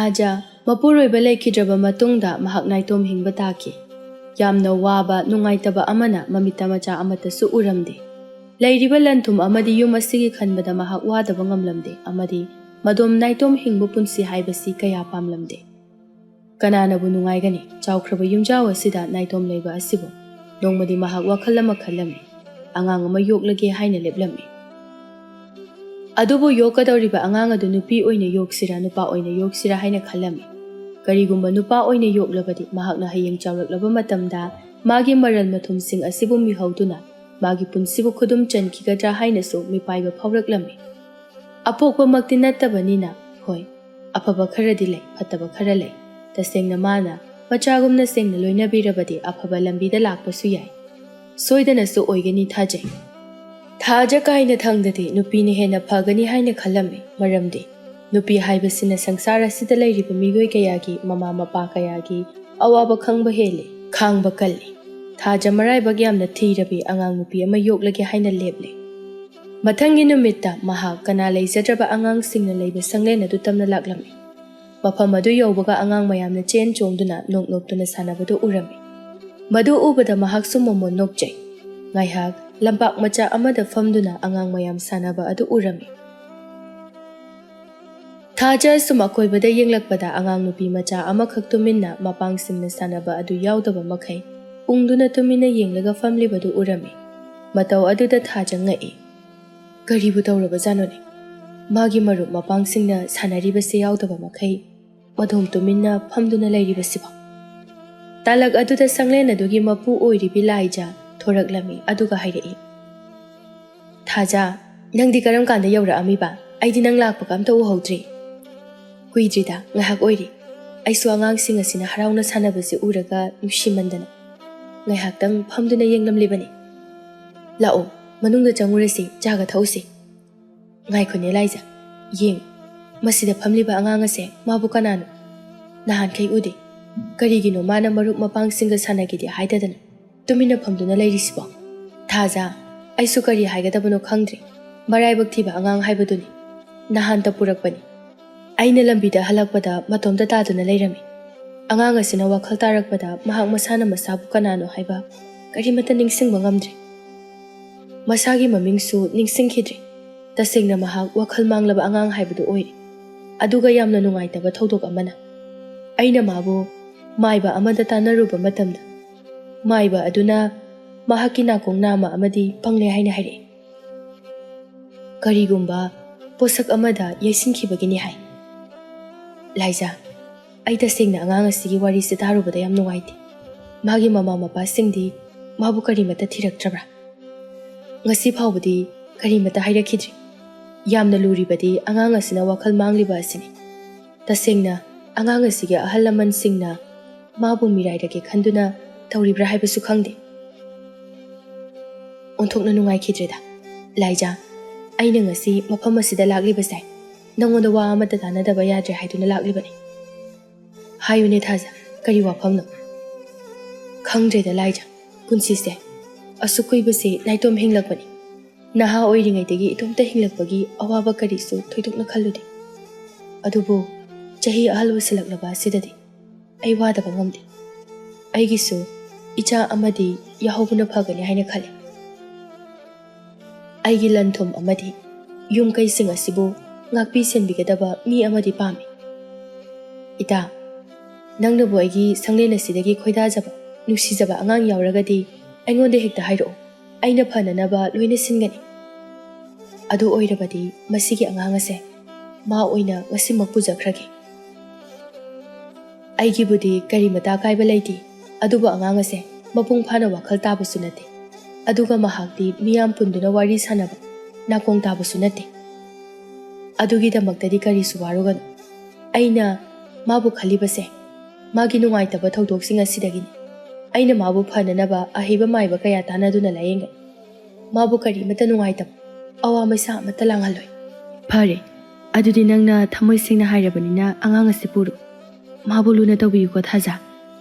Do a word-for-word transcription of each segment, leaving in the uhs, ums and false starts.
ꯊꯥꯖ ꯃꯄꯨꯔꯣꯏꯕ ꯂꯩꯈꯤꯗ꯭ꯔꯕ ꯃꯇꯨꯡꯗ ꯃꯍꯥꯛ ꯅꯥꯏꯇꯣꯝ ꯍꯤꯡꯕ ꯇꯥꯈꯤ꯫ ꯌꯥꯝꯅ ꯋꯥꯕ, ꯅꯨꯡꯉꯥꯏꯇꯕ ꯑꯃꯅ ꯃꯃꯤꯠꯇ ꯃꯆꯥ ꯑꯃꯠꯇꯁꯨ ꯎꯔꯝꯗꯦ꯫ ꯂꯩꯔꯤꯕ ꯂꯟ ꯊꯨꯝ ꯑꯃꯗꯤ ꯌꯨꯝ ꯑꯁꯤꯒꯤ ꯈꯟꯕꯗ ꯃꯍꯥꯛ ꯋꯥꯗꯕ ꯉꯝꯂꯝꯗꯦ, ꯑꯃꯗꯤ ꯃꯗꯣꯝ ꯅꯥꯏꯇꯣꯝ ꯍꯤꯡꯕ ꯄꯨꯟꯁꯤ ꯍꯥꯏꯕꯁꯤ ꯀꯌꯥ ꯄꯥꯝꯂꯝꯗꯦ꯫ ꯀꯅꯥꯅꯕꯨ ꯅꯨꯡꯉꯥꯏꯒꯅꯤ? ꯆꯥꯎꯈ꯭ꯔꯕ ꯌꯨꯝꯖꯥꯎ ꯑꯁꯤꯗ ꯅꯥꯏꯇꯣꯝ ꯂꯩꯕ ꯑꯁꯤꯕꯨ꯫ ꯅꯣꯡꯃꯗꯤ ꯃꯍꯥꯛ ꯋꯥꯈꯜ ꯑꯃ ꯈꯜꯂꯝꯃꯤ꯫ ꯑꯉꯥꯡ ꯑꯃ ꯌꯣꯛꯂꯒꯦ ꯍꯥꯏꯅ ꯂꯦꯞꯂꯝꯃꯤ꯫ ꯑꯗꯨꯕꯨ ꯌꯣꯛꯀꯗꯧꯔꯤꯕ ꯑꯉꯥꯡ ꯑꯗꯨ ꯅꯨꯄꯤ ꯑꯣꯏꯅ ꯌꯣꯛꯁꯤꯔꯥ, ꯅꯨꯄꯥ ꯑꯣꯏꯅ ꯌꯣꯛꯁꯤꯔꯥ ꯍꯥꯏꯅ ꯈꯜꯂꯝꯃꯤ꯫ ꯀꯔꯤꯒꯨꯝꯕ ꯅꯨꯄꯥ ꯑꯣꯏꯅ ꯌꯣꯛꯂꯕꯗꯤ, ꯃꯍꯥꯛꯅ ꯍꯌꯦꯡ ꯆꯥꯎꯔꯛꯂꯕ ꯃꯇꯝꯗ ꯃꯥꯒꯤ ꯃꯔꯜ ꯃꯊꯨꯝꯁꯤꯡ ꯑꯁꯤꯕꯨ ꯃꯤꯍꯧꯗꯨꯅ ꯃꯥꯒꯤ ꯄꯨꯟꯁꯤꯕꯨ ꯈꯨꯗꯨꯝ ꯆꯟꯈꯤꯒꯗ꯭ꯔꯥ ꯍꯥꯏꯅꯁꯨ ꯃꯤꯄꯥꯏꯕ ꯐꯥꯎꯔꯛꯂꯝꯃꯤ꯫ ꯑꯄꯣꯛꯄꯃꯛꯇꯤ ꯅꯠꯇꯕꯅꯤꯅ, ꯍꯣꯏ, ꯑꯐꯕ ꯈꯔꯗꯤ ꯂꯩ, ꯐꯠꯇꯕ ꯈꯔ ꯂꯩ꯫ ꯇꯁꯦꯡꯅ ꯃꯥꯅ ꯃꯆꯥꯒꯨꯝꯅ ꯁꯦꯡꯅ ꯂꯣꯏꯅꯕꯤꯔꯕꯗꯤ ꯑꯐꯕ ꯂꯝꯕꯤꯗ ꯂꯥꯛꯄꯁꯨ ꯌꯥꯏ꯫ ꯁꯣꯏꯗꯅꯁꯨ ꯑꯣꯏꯒꯅꯤ ꯊꯥꯖꯩ꯫ ꯊꯥꯖ ꯀꯥꯏꯅ ꯊꯪꯗꯗꯤ ꯅꯨꯄꯤꯅ ꯍꯦꯟꯅ ꯐꯒꯅꯤ ꯍꯥꯏꯅ ꯈꯜꯂꯝꯃꯤ, ꯃꯔꯝꯗꯤ ꯅꯨꯄꯤ ꯍꯥꯏꯕꯁꯤꯅ ꯁꯪꯁꯥꯔ ꯑꯁꯤꯗ ꯂꯩꯔꯤꯕ ꯃꯤꯑꯣꯏ ꯀꯌꯥꯒꯤ, ꯃꯃꯥ ꯃꯄꯥ ꯀꯌꯥꯒꯤ ꯑꯋꯥꯕ ꯈꯪꯕ ꯍꯦꯜꯂꯤ, ꯈꯥꯡꯕ ꯀꯜꯂꯤ꯫ ꯊꯥꯖ ꯃꯔꯥꯏꯕꯛ ꯌꯥꯝꯅ ꯊꯤꯔꯕꯤ ꯑꯉꯥꯡ ꯅꯨꯄꯤ ꯑꯃ ꯌꯣꯛꯂꯒꯦ ꯍꯥꯏꯅ ꯂꯦꯞꯂꯦ꯫ ꯃꯊꯪꯒꯤ ꯅꯨꯃꯤꯠꯇ ꯃꯍꯥꯛ ꯀꯅꯥ ꯂꯩꯖꯗ꯭ꯔꯕ ꯑꯉꯥꯡꯁꯤꯡꯅ ꯂꯩꯕ ꯁꯪꯂꯦꯟ ꯑꯗꯨ ꯇꯝꯅ ꯂꯥꯛꯂꯝꯃꯤ꯫ ꯃꯐꯝ ꯑꯗꯨ ꯌꯧꯕꯒ ꯑꯉꯥꯡ ꯃꯌꯥꯝꯅ ꯆꯦꯟ ꯆꯣꯡꯗꯨꯅ ꯅꯣꯛ ꯅꯣꯛꯇꯨꯅ ꯁꯥꯟꯅꯕꯗꯨ ꯎꯔꯝꯃꯤ꯫ ꯃꯗꯨ ꯎꯕꯗ ꯃꯍꯥꯛꯁꯨ ꯃꯃꯣꯟ ꯅꯣꯛꯆꯩ꯫ ꯉꯥꯏꯍꯥꯛ ꯂꯝꯄꯥꯛ ꯃꯆꯥ ꯑꯃꯗ ꯐꯝꯗꯨꯅ ꯑꯉꯥꯡ ꯃꯌꯥꯝ ꯁꯥꯟꯅꯕ ꯑꯗꯨ ꯎꯔꯝꯃꯤ꯫ ꯊꯥꯖ ꯑꯁꯨꯝ ꯑꯀꯣꯏꯕꯗ ꯌꯦꯡꯂꯛꯄꯗ ꯑꯉꯥꯡ ꯅꯨꯄꯤ ꯃꯆꯥ ꯑꯃꯈꯛ ꯇꯨꯃꯤꯟꯅ ꯃꯄꯥꯡꯁꯤꯡꯅ ꯁꯥꯟꯅꯕ ꯑꯗꯨ ꯌꯥꯎꯗꯕ ꯃꯈꯩ ꯎꯪꯗꯨꯅ ꯇꯨꯃꯤꯟꯅ ꯌꯦꯡꯂꯒ ꯐꯝꯂꯤꯕꯗꯨ ꯎꯔꯝꯃꯤ꯫ ꯃꯇꯧ ꯑꯗꯨꯗ ꯊꯥꯖ ꯉꯛꯏ꯫ ꯀꯔꯤꯕꯨ ꯇꯧꯔꯕꯖꯥꯠꯅꯣꯅꯦ? ꯃꯥꯒꯤ ꯃꯔꯨꯞ ꯃꯄꯥꯡꯁꯤꯡꯅ ꯁꯥꯟꯅꯔꯤꯕꯁꯦ ꯌꯥꯎꯗꯕ ꯃꯈꯩ ꯃꯗꯣꯝ ꯇꯨꯃꯤꯟꯅ ꯐꯝꯗꯨꯅ ꯂꯩꯔꯤꯕꯁꯤꯕꯣ? ꯇꯥꯂꯛ ꯑꯗꯨꯗ ꯁꯪꯂꯦꯟ ꯑꯗꯨꯒꯤ ꯃꯄꯨ ꯑꯣꯏꯔꯤꯕꯤ ꯂꯥꯏꯖꯥ ꯊꯣꯔꯛꯂꯝꯃꯤ, ꯑꯗꯨꯒ ꯍꯥꯏꯔꯛꯏ, "ꯊꯥꯖ, ꯅꯪꯗꯤ ꯀꯔꯝ ꯀꯥꯟꯗ ꯌꯧꯔꯛꯑꯝꯃꯤꯕ? ꯑꯩꯗꯤ ꯅꯪ ꯂꯥꯛꯄꯒ ꯑꯝꯇ ꯎꯍꯧꯗ꯭ꯔꯤ꯫" "ꯀꯨꯏꯗ꯭ꯔꯤꯗ, ꯉꯥꯏꯍꯥꯛ ꯑꯣꯏꯔꯤ꯫ ꯑꯩꯁꯨ ꯑꯉꯥꯡꯁꯤꯡ ꯑꯁꯤꯅ ꯍꯔꯥꯎꯅ ꯁꯥꯟꯅꯕꯁꯤ ꯎꯔꯒ ꯅꯨꯡꯁꯤꯃꯟꯗꯅ ꯉꯥꯏꯍꯥꯛꯇꯪ ꯐꯝꯗꯨꯅ ꯌꯦꯡꯂꯝꯂꯤꯕꯅꯤ꯫ ꯂꯥꯛꯑꯣ, ꯃꯅꯨꯡꯗ ꯆꯪꯉꯨꯔꯁꯤ, ꯆꯥꯒ ꯊꯛꯎꯁꯤ꯫" "ꯉꯥꯏꯈꯣꯅꯦ ꯂꯥꯏꯖꯥ, ꯌꯦꯡ, ꯃꯁꯤꯗ ꯐꯝꯂꯤꯕ ꯑꯉꯥꯡ ꯑꯁꯦ ꯃꯥꯕꯨ ꯀꯅꯥꯅꯣ? ꯅꯍꯥꯟꯈꯩ ꯎꯗꯦ꯫ ꯀꯔꯤꯒꯤꯅꯣ ꯃꯥꯅ ꯃꯔꯨꯞ ꯃꯄꯥꯡꯁꯤꯡꯒ ꯁꯥꯟꯅꯒꯦꯗꯤ ꯍꯥꯏꯗꯗꯅ ꯇꯨꯃꯤꯟꯅ ꯐꯝꯗꯨꯅ ꯂꯩꯔꯤꯁꯤꯕꯣ? ꯊꯥꯖ, ꯑꯩꯁꯨ ꯀꯔꯤ ꯍꯥꯏꯒꯗꯕꯅꯣ ꯈꯪꯗ꯭ꯔꯦ꯫ ꯃꯔꯥꯏꯕꯛ ꯊꯤꯕ ꯑꯉꯥꯡ ꯍꯥꯏꯕꯗꯨꯅꯤ꯫ ꯅꯍꯥꯟꯇ ꯄꯨꯔꯛꯄꯅꯤ꯫ ꯑꯩꯅ ꯂꯝꯕꯤꯗ ꯍꯜꯂꯛꯄꯗ ꯃꯇꯣꯝꯇ ꯇꯥꯗꯨꯅ ꯂꯩꯔꯝꯃꯤ꯫ ꯑꯉꯥꯡ ꯑꯁꯤꯅ ꯋꯥꯈꯜ ꯇꯥꯔꯛꯄꯗ ꯃꯍꯥꯛ ꯃꯁꯥꯅ ꯃꯁꯥꯕꯨ ꯀꯅꯥꯅꯣ ꯍꯥꯏꯕ ꯀꯔꯤꯃꯠꯇ ꯅꯤꯡꯁꯤꯡꯕ ꯉꯝꯗ꯭ꯔꯦ꯫ ꯃꯁꯥꯒꯤ ꯃꯃꯤꯡꯁꯨ ꯅꯤꯡꯁꯤꯡꯈꯤꯗ꯭ꯔꯦ꯫ ꯇꯁꯦꯡꯅ ꯃꯍꯥꯛ ꯋꯥꯈꯜ ꯃꯥꯡꯂꯕ ꯑꯉꯥꯡ ꯍꯥꯏꯕꯗꯨ ꯑꯣꯏꯔꯦ꯫ ꯑꯗꯨꯒ ꯌꯥꯝꯅ ꯅꯨꯡꯉꯥꯏꯇꯕ ꯊꯧꯗꯣꯛ ꯑꯃꯅ, ꯑꯩꯅ ꯃꯥꯕꯨ ꯃꯥꯏꯕ ꯑꯃꯗ ꯇꯥꯟꯅꯔꯨꯕ ꯃꯇꯝꯗ, ꯃꯥꯏꯕ ꯑꯗꯨꯅ ꯃꯍꯥꯛꯀꯤ ꯅꯥꯀꯣꯡ ꯅꯥꯝꯃ ꯑꯃꯗꯤ ꯄꯪꯂꯦ ꯍꯥꯏꯅ ꯍꯥꯏꯔꯛꯏ꯫ ꯀꯔꯤꯒꯨꯝꯕ ꯄꯣꯠꯁꯛ ꯑꯃꯗ ꯌꯩꯁꯤꯟꯈꯤꯕꯒꯤꯅꯤ ꯍꯥꯏ꯫ ꯂꯥꯏꯖꯥ, ꯑꯩ ꯇꯁꯦꯡꯅ ꯑꯉꯥꯡ ꯑꯁꯤꯒꯤ ꯋꯥꯔꯤꯁꯤ ꯇꯥꯔꯨꯕꯗ ꯌꯥꯝ ꯅꯨꯡꯉꯥꯏꯇꯦ꯫ ꯃꯥꯒꯤ ꯃꯃꯥ ꯃꯄꯥꯁꯤꯡꯗꯤ ꯃꯥꯕꯨ ꯀꯔꯤꯃꯠꯇ ꯊꯤꯔꯛꯇ꯭ꯔꯕ꯭ꯔꯥ? ꯉꯁꯤ ꯐꯥꯎꯕꯗꯤ ꯀꯔꯤꯃꯠꯇ ꯍꯥꯏꯔꯛꯈꯤꯗ꯭ꯔꯤ꯫ ꯌꯥꯝꯅ ꯂꯨꯔꯤꯕꯗꯤ ꯑꯉꯥꯡ ꯑꯁꯤꯅ ꯋꯥꯈꯜ ꯃꯥꯡꯂꯤꯕ ꯑꯁꯤꯅꯤ꯫ ꯇꯁꯦꯡꯅ ꯑꯉꯥꯡ ꯑꯁꯤꯒꯤ ꯑꯍꯜ ꯂꯃꯟꯁꯤꯡꯅ ꯃꯥꯕꯨ ꯃꯤꯔꯥꯏꯔꯒꯦ ꯈꯟꯗꯨꯅ ꯇꯧꯔꯤꯕ꯭ꯔꯥ ꯍꯥꯏꯕꯁꯨ ꯈꯪꯗꯦ꯫ ꯑꯣꯟꯊꯣꯛꯅ ꯅꯨꯡꯉꯥꯏꯈꯤꯗ꯭ꯔꯦꯗ꯫ ꯂꯥꯏꯖꯥ, ꯑꯩꯅ ꯉꯁꯤ ꯃꯐꯝ ꯑꯁꯤꯗ ꯂꯥꯛꯂꯤꯕꯁꯦ ꯅꯪꯉꯣꯟꯗ ꯋꯥ ꯑꯃꯠꯇ ꯇꯥꯟꯅꯗꯕ ꯌꯥꯗ꯭ꯔꯦ ꯍꯥꯏꯗꯨꯅ ꯂꯥꯛꯂꯤꯕꯅꯤ꯫ ꯍꯥꯏꯌꯨꯅꯦ ꯊꯥꯖ, ꯀꯔꯤ ꯋꯥꯐꯝꯅꯣ? ꯈꯪꯗ꯭ꯔꯦꯗ ꯂꯥꯏꯖꯥ, ꯄꯨꯟꯁꯤꯁꯦ ꯑꯁꯨꯛ ꯀꯨꯏꯕꯁꯦ ꯅꯥꯏꯇꯣꯝ ꯍꯤꯡꯂꯛꯄꯅꯤ꯫ ꯅꯍꯥ ꯑꯣꯏꯔꯤꯉꯩꯗꯒꯤ ꯏꯇꯣꯝꯇ ꯍꯤꯡꯂꯛꯄꯒꯤ ꯑꯋꯥꯕ ꯀꯔꯤꯁꯨ ꯊꯣꯏꯗꯣꯛꯅ ꯈꯜꯂꯨꯗꯦ꯫ ꯑꯗꯨꯕꯨ ꯆꯍꯤ ꯑꯍꯜ ꯑꯣꯏꯁꯤꯜꯂꯛꯂꯕ ꯑꯁꯤꯗꯗꯤ ꯑꯩ ꯋꯥꯗꯕ ꯉꯝꯗꯦ꯫ ꯑꯩꯒꯤꯁꯨ ꯏꯆꯥ ꯑꯃꯗꯤ ꯌꯥꯍꯧꯕꯅ ꯐꯒꯅꯤ ꯍꯥꯏꯅ ꯈꯜꯂꯤ꯫ ꯑꯩꯒꯤ ꯂꯟ ꯊꯨꯝ ꯑꯃꯗꯤ ꯌꯨꯝ ꯀꯩꯁꯤꯡ ꯑꯁꯤꯕꯨ ꯉꯥꯛꯄꯤ ꯁꯦꯟꯕꯤꯒꯗꯕ ꯃꯤ ꯑꯃꯗꯤ ꯄꯥꯝꯃꯤ꯫ ꯏꯇꯥ, ꯅꯪꯅꯕꯨ ꯑꯩꯒꯤ ꯁꯪꯂꯦꯟ ꯑꯁꯤꯗꯒꯤ ꯈꯣꯏꯗꯥꯖꯕ, ꯅꯨꯡꯁꯤꯖꯕ ꯑꯉꯥꯡ ꯌꯥꯎꯔꯒꯗꯤ ꯑꯩꯉꯣꯟꯗ ꯍꯦꯛꯇ ꯍꯥꯏꯔꯛꯎ꯫ ꯑꯩꯅ ꯐꯅꯅꯕ ꯂꯣꯏꯅ ꯁꯤꯟꯒꯅꯤ꯫ ꯑꯗꯨ ꯑꯣꯏꯔꯕꯗꯤ ꯃꯁꯤꯒꯤ ꯑꯉꯥꯡ ꯑꯁꯦ ꯃꯥ ꯑꯣꯏꯅ ꯉꯁꯤꯃꯛ ꯄꯨꯖꯈ꯭ꯔꯒꯦ꯫ ꯑꯩꯒꯤꯕꯨꯗꯤ ꯀꯔꯤꯃꯇ ꯑꯀꯥꯏꯕ ꯂꯩꯇꯦ, ꯑꯗꯨꯕꯨ ꯑꯉꯥꯡ ꯑꯁꯦ ꯃꯄꯨꯡ ꯐꯥꯅ ꯋꯥꯈꯜ ꯇꯥꯕꯁꯨ ꯅꯠꯇꯦ, ꯑꯗꯨꯒ ꯃꯍꯥꯛꯇꯤ ꯃꯤꯌꯥꯝ ꯄꯨꯟꯗꯨꯅ ꯋꯥꯔꯤ ꯁꯥꯟꯅꯕ ꯅꯥꯀꯣꯡ ꯇꯥꯕꯁꯨ ꯅꯠꯇꯦ꯫ ꯑꯗꯨꯒꯤꯗꯃꯛꯇꯗꯤ ꯀꯔꯤꯁꯨ ꯋꯥꯔꯨꯒꯅꯨ꯫ ꯑꯩꯅ ꯃꯥꯕꯨ ꯈꯜꯂꯤꯕꯁꯦ ꯃꯥꯒꯤ ꯅꯨꯡꯉꯥꯏꯇꯕ ꯊꯧꯗꯣꯛꯁꯤꯡ ꯑꯁꯤꯗꯒꯤꯅꯤ꯫ ꯑꯩꯅ ꯃꯥꯕꯨ ꯐꯅꯅꯕ ꯑꯍꯩꯕ ꯃꯥꯏꯕ ꯀꯌꯥ ꯇꯥꯟꯅꯗꯨꯅ ꯂꯥꯌꯦꯡꯒꯅꯤ꯫ ꯃꯥꯕꯨ ꯀꯔꯤꯃꯠꯇ ꯅꯨꯡꯉꯥꯏꯇꯕ, ꯑꯋꯥ ꯃꯩꯁꯥ ꯑꯃꯠꯇ ꯂꯥꯡꯍꯜꯂꯣꯏ꯫ ꯐꯔꯦ, ꯑꯗꯨꯗꯤ ꯅꯪꯅ ꯊꯃꯣꯏ ꯁꯦꯡꯅ ꯍꯥꯏꯔꯕꯅꯤꯅ ꯑꯉꯥꯡ ꯑꯁꯤ ꯄꯨꯔꯣ꯫ ꯃꯥꯕꯨ ꯂꯨꯅ ꯇꯧꯕꯤꯌꯨꯀꯣ ꯊꯥꯖ꯫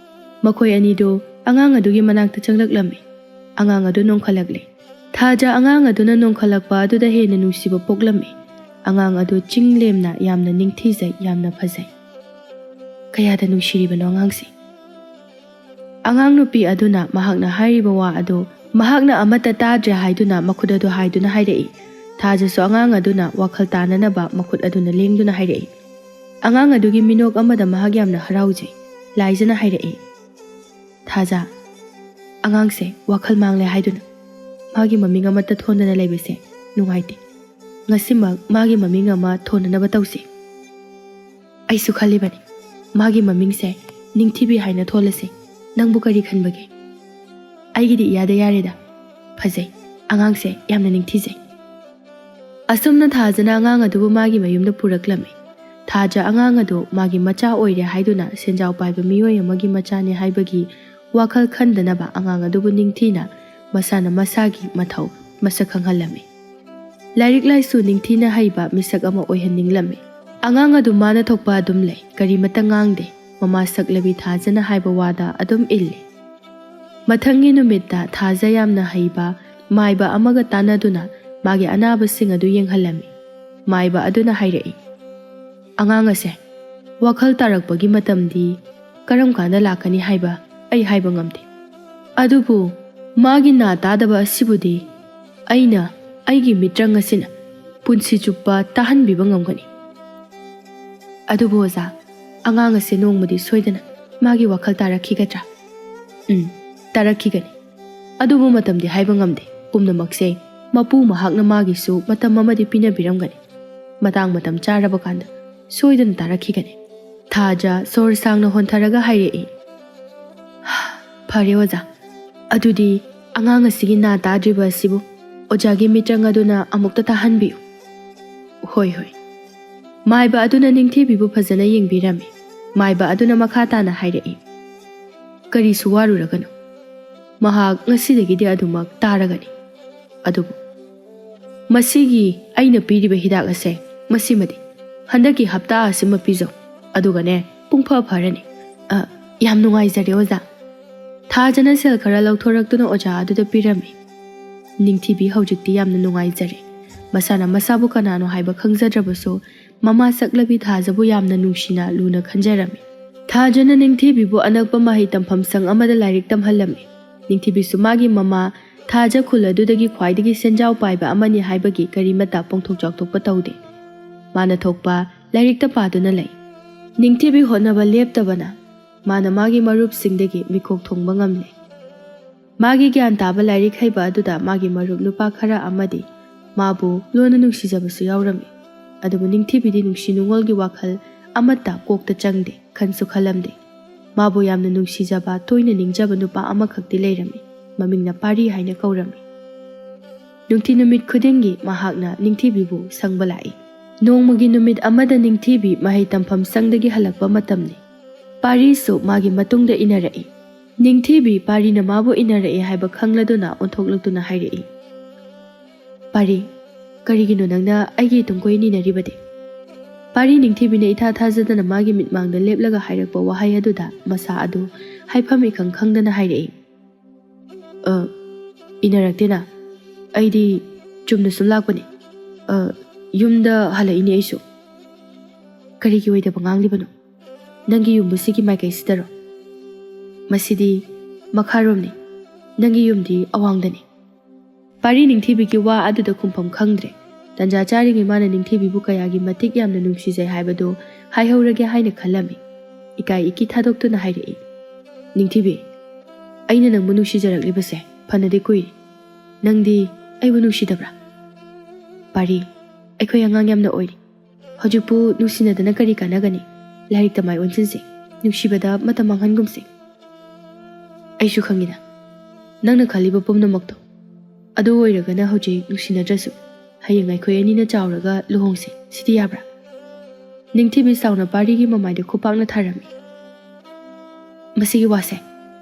ꯃꯈꯣꯏ ꯑꯅꯤꯗꯨ ꯑꯉꯥꯡ ꯑꯗꯨꯒꯤ ꯃꯅꯥꯛꯇ ꯆꯪꯂꯛꯂꯝꯃꯤ꯫ ꯑꯉꯥꯡ ꯑꯗꯨ ꯅꯣꯡꯈꯠꯂꯛꯂꯦ꯫ ꯊꯥꯖ ꯑꯉꯥꯡ ꯑꯗꯨꯅ ꯅꯣꯡꯈꯠꯂꯛꯄ ꯑꯗꯨꯗ ꯍꯦꯟꯅ ꯅꯨꯡꯁꯤꯕ ꯄꯣꯛꯂꯝꯃꯤ꯫ ꯑꯉꯥꯡ ꯑꯗꯨ ꯆꯤꯡ ꯂꯦꯝꯅ ꯌꯥꯝꯅ ꯅꯤꯡꯊꯤꯖꯩ, ꯌꯥꯝꯅ ꯐꯖꯩ꯫ ꯀꯌꯥꯗ ꯅꯨꯡꯁꯤꯔꯤꯕꯅꯣ ꯑꯉꯥꯡꯁꯦ꯫ ꯑꯉꯥꯡ ꯅꯨꯄꯤ ꯑꯗꯨꯅ ꯃꯍꯥꯛꯅ ꯍꯥꯏꯔꯤꯕ ꯋꯥ ꯑꯗꯨ ꯃꯍꯥꯛꯅ ꯑꯃꯠꯇ ꯇꯥꯗ꯭ꯔꯦ ꯍꯥꯏꯗꯨꯅ ꯃꯈꯨꯠ ꯑꯗꯨ ꯍꯥꯏꯗꯨꯅ ꯍꯥꯏꯔꯛꯏ꯫ ꯊꯥꯖꯁꯨ ꯑꯉꯥꯡ ꯑꯗꯨꯅ ꯋꯥꯈꯜ ꯇꯥꯅꯅꯕ ꯃꯈꯨꯠ ꯑꯗꯨꯅ ꯂꯦꯡꯗꯨꯅ ꯍꯥꯏꯔꯛꯏ꯫ ꯑꯉꯥꯡ ꯑꯗꯨꯒꯤ ꯃꯤꯅꯣꯛ ꯑꯃꯗ ꯃꯍꯥꯛ ꯌꯥꯝꯅ ꯍꯔꯥꯎꯖꯩ꯫ ꯂꯥꯏꯖꯅ ꯍꯥꯏꯔꯛꯏ, "ꯊꯥꯖ, ꯑꯉꯥꯡꯁꯦ ꯋꯥꯈꯜ ꯃꯥꯡꯂꯦ ꯍꯥꯏꯗꯨꯅ ꯃꯥꯒꯤ ꯃꯃꯤꯡ ꯑꯃꯠꯇ ꯊꯣꯟꯗꯅ ꯂꯩꯕꯁꯦ ꯅꯨꯡꯉꯥꯏꯇꯦ꯫ ꯉꯁꯤꯃꯛ ꯃꯥꯒꯤ ꯃꯃꯤꯡ ꯑꯃ ꯊꯣꯟꯅꯅꯕ ꯇꯧꯁꯤ꯫" "ꯑꯩꯁꯨ ꯈꯜꯂꯤꯕꯅꯤ, ꯃꯥꯒꯤ ꯃꯃꯤꯡꯁꯦ ꯅꯤꯡꯊꯤꯕꯤ ꯍꯥꯏꯅ ꯊꯣꯜꯂꯁꯤ꯫ ꯅꯪꯕꯨ ꯀꯔꯤ ꯈꯟꯕꯒꯦ?" "ꯑꯩꯒꯤꯗꯤ ꯏꯌꯥꯗ ꯌꯥꯔꯦꯗ꯫ ꯐꯖꯩ, ꯑꯉꯥꯡꯁꯦ ꯌꯥꯝꯅ ꯅꯤꯡꯊꯤꯖꯩ꯫" ꯑꯁꯨꯝꯅ ꯊꯥꯖꯅ ꯑꯉꯥꯡ ꯑꯗꯨꯕꯨ ꯃꯥꯒꯤ ꯃꯌꯨꯝꯗ ꯄꯨꯔꯛꯂꯝꯃꯤ꯫ ꯊꯥꯖ ꯑꯉꯥꯡ ꯑꯗꯨ ꯃꯥꯒꯤ ꯃꯆꯥ ꯑꯣꯏꯔꯦ ꯍꯥꯏꯗꯨꯅ ꯁꯦꯟꯖꯥꯎ ꯄꯥꯏꯕ ꯃꯤꯑꯣꯏ ꯑꯃꯒꯤ ꯃꯆꯥꯅꯤ ꯍꯥꯏꯕꯒꯤ ꯋꯥꯈꯜ ꯈꯟꯗꯅꯕ ꯑꯉꯥꯡ ꯑꯗꯨꯕꯨ ꯅꯤꯡꯊꯤꯅ ꯃꯁꯥꯅ ꯃꯁꯥꯒꯤ ꯃꯊꯧ ꯃꯁꯛ ꯈꯪꯍꯜꯂꯝꯃꯤ꯫ ꯂꯥꯏꯔꯤꯛ ꯂꯥꯏꯁꯨ ꯅꯤꯡꯊꯤꯅ ꯍꯩꯕ ꯃꯤꯁꯛ ꯑꯃ ꯑꯣꯏꯍꯟꯅꯤꯡꯂꯝꯃꯤ꯫ ꯑꯉꯥꯡ ꯑꯗꯨ ꯃꯥꯅ ꯊꯣꯛꯄ ꯑꯗꯨꯝ ꯂꯩ, ꯀꯔꯤꯃꯠꯇ ꯉꯥꯡꯗꯦ, ꯃꯃꯥ ꯁꯛꯂꯕꯤ ꯊꯥꯖꯅ ꯍꯥꯏꯕ ꯋꯥꯗ ꯑꯗꯨꯝ ꯏꯜꯂꯤ꯫ ꯃꯊꯪꯒꯤ ꯅꯨꯃꯤꯠꯇ ꯊꯥꯖ ꯌꯥꯝꯅ ꯍꯩꯕ ꯃꯥꯏꯕ ꯑꯃꯒ ꯇꯥꯟꯅꯗꯨꯅ ꯃꯥꯒꯤ ꯑꯅꯥꯕꯁꯤꯡ ꯑꯗꯨ ꯌꯦꯡꯍꯜꯂꯝꯃꯤ꯫ ꯃꯥꯏꯕ ꯑꯗꯨꯅ ꯍꯥꯏꯔꯛꯏ, "ꯑꯉꯥꯡ ꯑꯁꯦ ꯋꯥꯈꯜ ꯇꯥꯔꯛꯄꯒꯤ ꯃꯇꯝꯗꯤ ꯀꯔꯝ ꯀꯥꯟꯗ ꯂꯥꯛꯀꯅꯤ ꯍꯥꯏꯕ ꯑꯩ ꯍꯥꯏꯕ ꯉꯝꯗꯦ꯫ ꯑꯗꯨꯕꯨ ꯃꯥꯒꯤ ꯅꯥ ꯇꯥꯗꯕ ꯑꯁꯤꯕꯨꯗꯤ ꯑꯩꯅ ꯑꯩꯒꯤ ꯃꯤꯇ꯭ꯔꯪ ꯑꯁꯤꯅ ꯄꯨꯟꯁꯤ ꯆꯨꯞꯄ ꯇꯥꯍꯟꯕꯤꯕ ꯉꯝꯒꯅꯤ꯫" "ꯑꯗꯨꯕꯨ ꯑꯣꯖꯥ, ꯑꯉꯥꯡ ꯑꯁꯦ ꯅꯣꯡꯃꯗꯤ ꯁꯣꯏꯗꯅ ꯃꯥꯒꯤ ꯋꯥꯈꯜ ꯇꯥꯔꯛꯈꯤꯒꯗ꯭ꯔꯥ?" "ꯎꯝ, ꯇꯥꯔꯛꯈꯤꯒꯅꯤ꯫ ꯑꯗꯨꯕꯨ ꯃꯇꯝꯗꯤ ꯍꯥꯏꯕ ꯉꯝꯗꯦ꯫ ꯄꯨꯝꯅꯃꯛꯁꯦ ꯃꯄꯨ ꯃꯍꯥꯛꯅ ꯃꯥꯒꯤꯁꯨ ꯃꯇꯝ ꯑꯃꯗꯤ ꯄꯤꯅꯕꯤꯔꯝꯒꯅꯤ꯫ ꯃꯇꯥꯡ ꯃꯇꯝ ꯆꯥꯔꯕ ꯀꯥꯟꯗ ꯁꯣꯏꯗꯅ ꯇꯥꯔꯛꯈꯤꯒꯅꯤ꯫" ꯊꯥꯖ ꯁꯣꯔ ꯁꯥꯡꯅ ꯍꯣꯟꯊꯔꯒ ꯍꯥꯏꯔꯛꯏ, "ꯐꯔꯦ ꯑꯣꯖꯥ, ꯑꯗꯨꯗꯤ ꯑꯉꯥꯡ ꯑꯁꯤꯒꯤ ꯅꯥ ꯇꯥꯗ꯭ꯔꯤꯕ ꯑꯁꯤꯕꯨ ꯑꯣꯖꯥꯒꯤ ꯃꯤꯇ꯭ꯔꯪ ꯑꯗꯨꯅ ꯑꯃꯨꯛꯇ ꯇꯥꯍꯟꯕꯤꯌꯨ꯫" "ꯍꯣꯏ, ꯍꯣꯏ꯫" ꯃꯥꯏꯕ ꯑꯗꯨꯅ ꯅꯤꯡꯊꯤꯕꯤꯕꯨ ꯐꯖꯅ ꯌꯦꯡꯕꯤꯔꯝꯃꯤ꯫ ꯃꯥꯏꯕ ꯑꯗꯨꯅ ꯃꯈꯥ ꯇꯥꯅ ꯍꯥꯏꯔꯛꯏ, "ꯀꯔꯤꯁꯨ ꯋꯥꯔꯨꯔꯒꯅꯨ꯫ ꯃꯍꯥꯛ ꯉꯁꯤꯗꯒꯤꯗꯤ ꯑꯗꯨꯃꯛ ꯇꯥꯔꯒꯅꯤ꯫ ꯑꯗꯨꯕꯨ ꯃꯁꯤꯒꯤ ꯑꯩꯅ ꯄꯤꯔꯤꯕ ꯍꯤꯗꯥꯛ ꯑꯁꯦ ꯃꯁꯤꯃꯗꯤ ꯍꯟꯗꯛꯀꯤ ꯍꯞꯇꯥ ꯑꯁꯤꯃ ꯄꯤꯖꯧ꯫ ꯑꯗꯨꯒꯅꯦ, ꯄꯨꯡꯐ ꯐꯔꯅꯤ꯫" "ꯑ, ꯌꯥꯝ ꯅꯨꯡꯉꯥꯏꯖꯔꯦ ꯑꯣꯖꯥ꯫" ꯊꯥꯖꯅ ꯁꯦꯜ ꯈꯔ ꯂꯧꯊꯣꯔꯛꯇꯨꯅ ꯑꯣꯖꯥ ꯑꯗꯨꯗ ꯄꯤꯔꯝꯃꯤ꯫ ꯅꯤꯡꯊꯤꯕꯤ ꯍꯧꯖꯤꯛꯇꯤ ꯌꯥꯝꯅ ꯅꯨꯡꯉꯥꯏꯖꯔꯦ꯫ ꯃꯁꯥꯅ ꯃꯁꯥꯕꯨ ꯀꯅꯥꯅꯣ ꯍꯥꯏꯕ ꯈꯪꯖꯗ꯭ꯔꯕꯁꯨ, ꯃꯃꯥ ꯁꯛꯂꯕꯤ ꯊꯥꯖꯕꯨ ꯌꯥꯝꯅ ꯅꯨꯡꯁꯤꯅ ꯂꯨꯅ ꯈꯟꯖꯔꯝꯃꯤ꯫ ꯊꯥꯖꯅ ꯅꯤꯡꯊꯤꯕꯤꯕꯨ ꯑꯅꯛꯄ ꯃꯍꯩ ꯇꯝꯐꯝ ꯁꯪ ꯑꯃꯗ ꯂꯥꯏꯔꯤꯛ ꯇꯝꯍꯜꯂꯝꯃꯤ꯫ ꯅꯤꯡꯊꯤꯕꯤꯁꯨ ꯃꯥꯒꯤ ꯃꯃꯥ ꯊꯥꯖ ꯈꯨꯜ ꯑꯗꯨꯗꯒꯤ ꯈ꯭ꯋꯥꯏꯗꯒꯤ ꯁꯦꯟꯖꯥꯎ ꯄꯥꯏꯕ ꯑꯃꯅꯤ ꯍꯥꯏꯕꯒꯤ ꯀꯔꯤꯃꯠꯇ ꯄꯣꯡꯊꯣꯛ ꯆꯥꯎꯊꯣꯛꯄ ꯇꯧꯗꯦ꯫ ꯃꯥꯅ ꯊꯣꯛꯄ ꯂꯥꯏꯔꯤꯛꯇ ꯄꯥꯗꯨꯅ ꯂꯩ꯫ ꯅꯤꯡꯊꯤꯕꯤ ꯍꯣꯠꯅꯕ ꯂꯦꯞꯇꯕꯅ ꯃꯥꯅ ꯃꯥꯒꯤ ꯃꯔꯨꯞꯁꯤꯡꯗꯒꯤ ꯃꯤꯀꯣꯛ ꯊꯣꯡꯕ ꯉꯝꯂꯦ꯫ ꯃꯥꯒꯤ ꯒ꯭ꯌꯥꯟ ꯇꯥꯕ ꯂꯥꯏꯔꯤꯛ ꯍꯩꯕ ꯑꯗꯨꯗ ꯃꯥꯒꯤ ꯃꯔꯨꯞ ꯅꯨꯄꯥ ꯈꯔ ꯑꯃꯗꯤ ꯃꯥꯕꯨ ꯂꯣꯟꯅ ꯅꯨꯡꯁꯤꯖꯕꯁꯨ ꯌꯥꯎꯔꯝꯃꯤ꯫ ꯑꯗꯨꯕꯨ ꯅꯤꯡꯊꯤꯕꯤꯗꯤ ꯅꯨꯡꯁꯤ ꯅꯨꯡꯉꯣꯜꯒꯤ ꯋꯥꯈꯜ ꯑꯃꯠꯇ ꯀꯣꯛꯇ ꯆꯪꯗꯦ, ꯈꯟꯁꯨ ꯈꯜꯂꯝꯗꯦ꯫ ꯃꯥꯕꯨ ꯌꯥꯝꯅ ꯅꯨꯡꯁꯤꯖꯕ, ꯇꯣꯏꯅ ꯅꯤꯡꯖꯕ ꯅꯨꯄꯥ ꯑꯃꯈꯛꯇꯤ ꯂꯩꯔꯝꯃꯤ꯫ ꯃꯃꯤꯡꯅ ꯄꯥꯔꯤ ꯍꯥꯏꯅ ꯀꯧꯔꯝꯃꯤ꯫ ꯅꯨꯡꯊꯤꯜ ꯅꯨꯃꯤꯠ ꯈꯨꯗꯤꯡꯒꯤ ꯃꯍꯥꯛꯅ ꯅꯤꯡꯊꯤꯕꯤꯕꯨ ꯁꯪꯕ ꯂꯥꯛꯏ꯫ ꯅꯣꯡꯃꯒꯤ ꯅꯨꯃꯤꯠ ꯑꯃꯗ ꯅꯤꯡꯊꯤꯕꯤ ꯃꯍꯩ ꯇꯝꯐꯝ ꯁꯪꯗꯒꯤ ꯍꯜꯂꯛꯄ ꯃꯇꯝꯅꯤ꯫ ꯄꯥꯔꯤꯁꯨ ꯃꯥꯒꯤ ꯃꯇꯨꯡꯗ ꯏꯟꯅꯔꯛꯏ꯫ ꯅꯤꯡꯊꯤꯕꯤ ꯄꯥꯔꯤꯅ ꯃꯥꯕꯨ ꯏꯟꯅꯔꯛꯏ ꯍꯥꯏꯕ ꯈꯪꯂꯗꯨꯅ ꯑꯣꯟꯊꯣꯛꯂꯛꯇꯨꯅ ꯍꯥꯏꯔꯛꯏ, "ꯄꯥꯔꯤ, ꯀꯔꯤꯒꯤꯅꯣ ꯅꯪꯅ ꯑꯩꯒꯤ ꯇꯨꯡ ꯀꯣꯏꯅ ꯏꯟꯅꯔꯤꯕꯗꯤ?" ꯄꯥꯔꯤ ꯅꯤꯡꯊꯤꯕꯤꯅ ꯏꯊꯥ ꯊꯥꯖꯗꯅ ꯃꯥꯒꯤ ꯃꯤꯠꯃꯥꯡꯗ ꯂꯦꯞꯂꯒ ꯍꯥꯏꯔꯛꯄ ꯋꯥꯍꯩ ꯑꯗꯨꯗ ꯃꯁꯥ ꯑꯗꯨ ꯍꯥꯏꯐꯝ ꯏꯈꯪ ꯈꯪꯗꯅ ꯍꯥꯏꯔꯛꯏ, "ꯑ, ꯏꯟꯅꯔꯛꯇꯦꯅ꯫ ꯑꯩꯗꯤ ꯆꯨꯝꯅ ꯁꯨꯝ ꯂꯥꯛꯄꯅꯤ꯫ ꯑ, ꯌꯨꯝꯗ ꯍꯜꯂꯛꯏꯅꯦ ꯑꯩꯁꯨ꯫" "ꯀꯔꯤꯒꯤ ꯑꯣꯏꯗꯕ ꯉꯥꯡꯂꯤꯕꯅꯣ? ꯅꯪꯒꯤ ꯌꯨꯝꯕꯨ ꯁꯤꯒꯤ ꯃꯥꯏꯀꯩꯁꯤꯗꯔꯣ? ꯃꯁꯤꯗꯤ ꯃꯈꯥꯔꯣꯝꯅꯤ꯫ ꯅꯪꯒꯤ ꯌꯨꯝꯗꯤ ꯑꯋꯥꯡꯗꯅꯤ꯫" ꯄꯥꯔꯤ ꯅꯤꯡꯊꯤꯕꯤꯒꯤ ꯋꯥ ꯑꯗꯨꯗ ꯈꯨꯝꯐꯝ ꯈꯪꯗ꯭ꯔꯦ꯫ ꯇꯟꯖꯥ ꯆꯥꯔꯤꯉꯩ ꯃꯥꯅ ꯅꯤꯡꯊꯤꯕꯤꯕꯨ ꯀꯌꯥꯒꯤ ꯃꯇꯤꯛ ꯌꯥꯝꯅ ꯅꯨꯡꯁꯤꯖꯩ ꯍꯥꯏꯕꯗꯨ ꯍꯥꯏꯍꯧꯔꯒꯦ ꯍꯥꯏꯅ ꯈꯜꯂꯝꯃꯤ꯫ ꯏꯀꯥꯏ ꯏꯀꯤ ꯊꯥꯗꯣꯛꯇꯨꯅ ꯍꯥꯏꯔꯛꯏ, "ꯅꯤꯡꯊꯤꯕꯤ, ꯑꯩꯅ ꯅꯪꯕꯨ ꯅꯨꯡꯁꯤꯖꯔꯛꯂꯤꯕꯁꯦ ꯐꯅꯗꯤ ꯀꯨꯏꯔꯦ꯫ ꯅꯪꯗꯤ ꯑꯩꯕꯨ ꯅꯨꯡꯁꯤꯗꯕ꯭ꯔꯥ? ꯄꯥꯔꯤ, ꯑꯩꯈꯣꯏ ꯑꯉꯥꯡ ꯌꯥꯝꯅ ꯑꯣꯏꯔꯤ꯫ ꯍꯧꯖꯤꯛꯄꯨ ꯅꯨꯡꯁꯤꯅꯗꯅ ꯀꯔꯤ ꯀꯥꯟꯅꯒꯅꯤ? ꯂꯥꯏꯔꯤꯛꯇ ꯃꯥꯏ ꯑꯣꯟꯁꯤꯟꯁꯤ꯫ ꯅꯨꯡꯁꯤꯕꯗ ꯃꯇꯝ ꯃꯥꯡꯍꯟꯒꯨꯝꯁꯤ꯫ ꯑꯩꯁꯨ ꯈꯪꯉꯤꯗ, ꯅꯪꯅ ꯈꯜꯂꯤꯕ ꯄꯨꯝꯅꯃꯛꯇꯣ꯫ ꯑꯗꯨ ꯑꯣꯏꯔꯒꯅ ꯍꯧꯖꯤꯛ ꯅꯨꯡꯁꯤꯅꯗ꯭ꯔꯁꯨ, ꯍꯌꯦꯡ ꯑꯩꯈꯣꯏ ꯑꯅꯤꯅ ꯆꯥꯎꯔꯒ ꯂꯨꯍꯣꯡꯁꯤ꯫ ꯁꯤꯗꯤ ꯌꯥꯕ꯭ꯔꯥ?" ꯅꯤꯡꯊꯤꯕꯤ ꯁꯥꯎꯅ ꯄꯥꯔꯤꯒꯤ ꯃꯃꯥꯏꯗ ꯈꯨꯄꯥꯛꯅ ꯊꯥꯔꯝꯃꯤ꯫ "ꯃꯁꯤꯒꯤ ꯋꯥꯁꯦ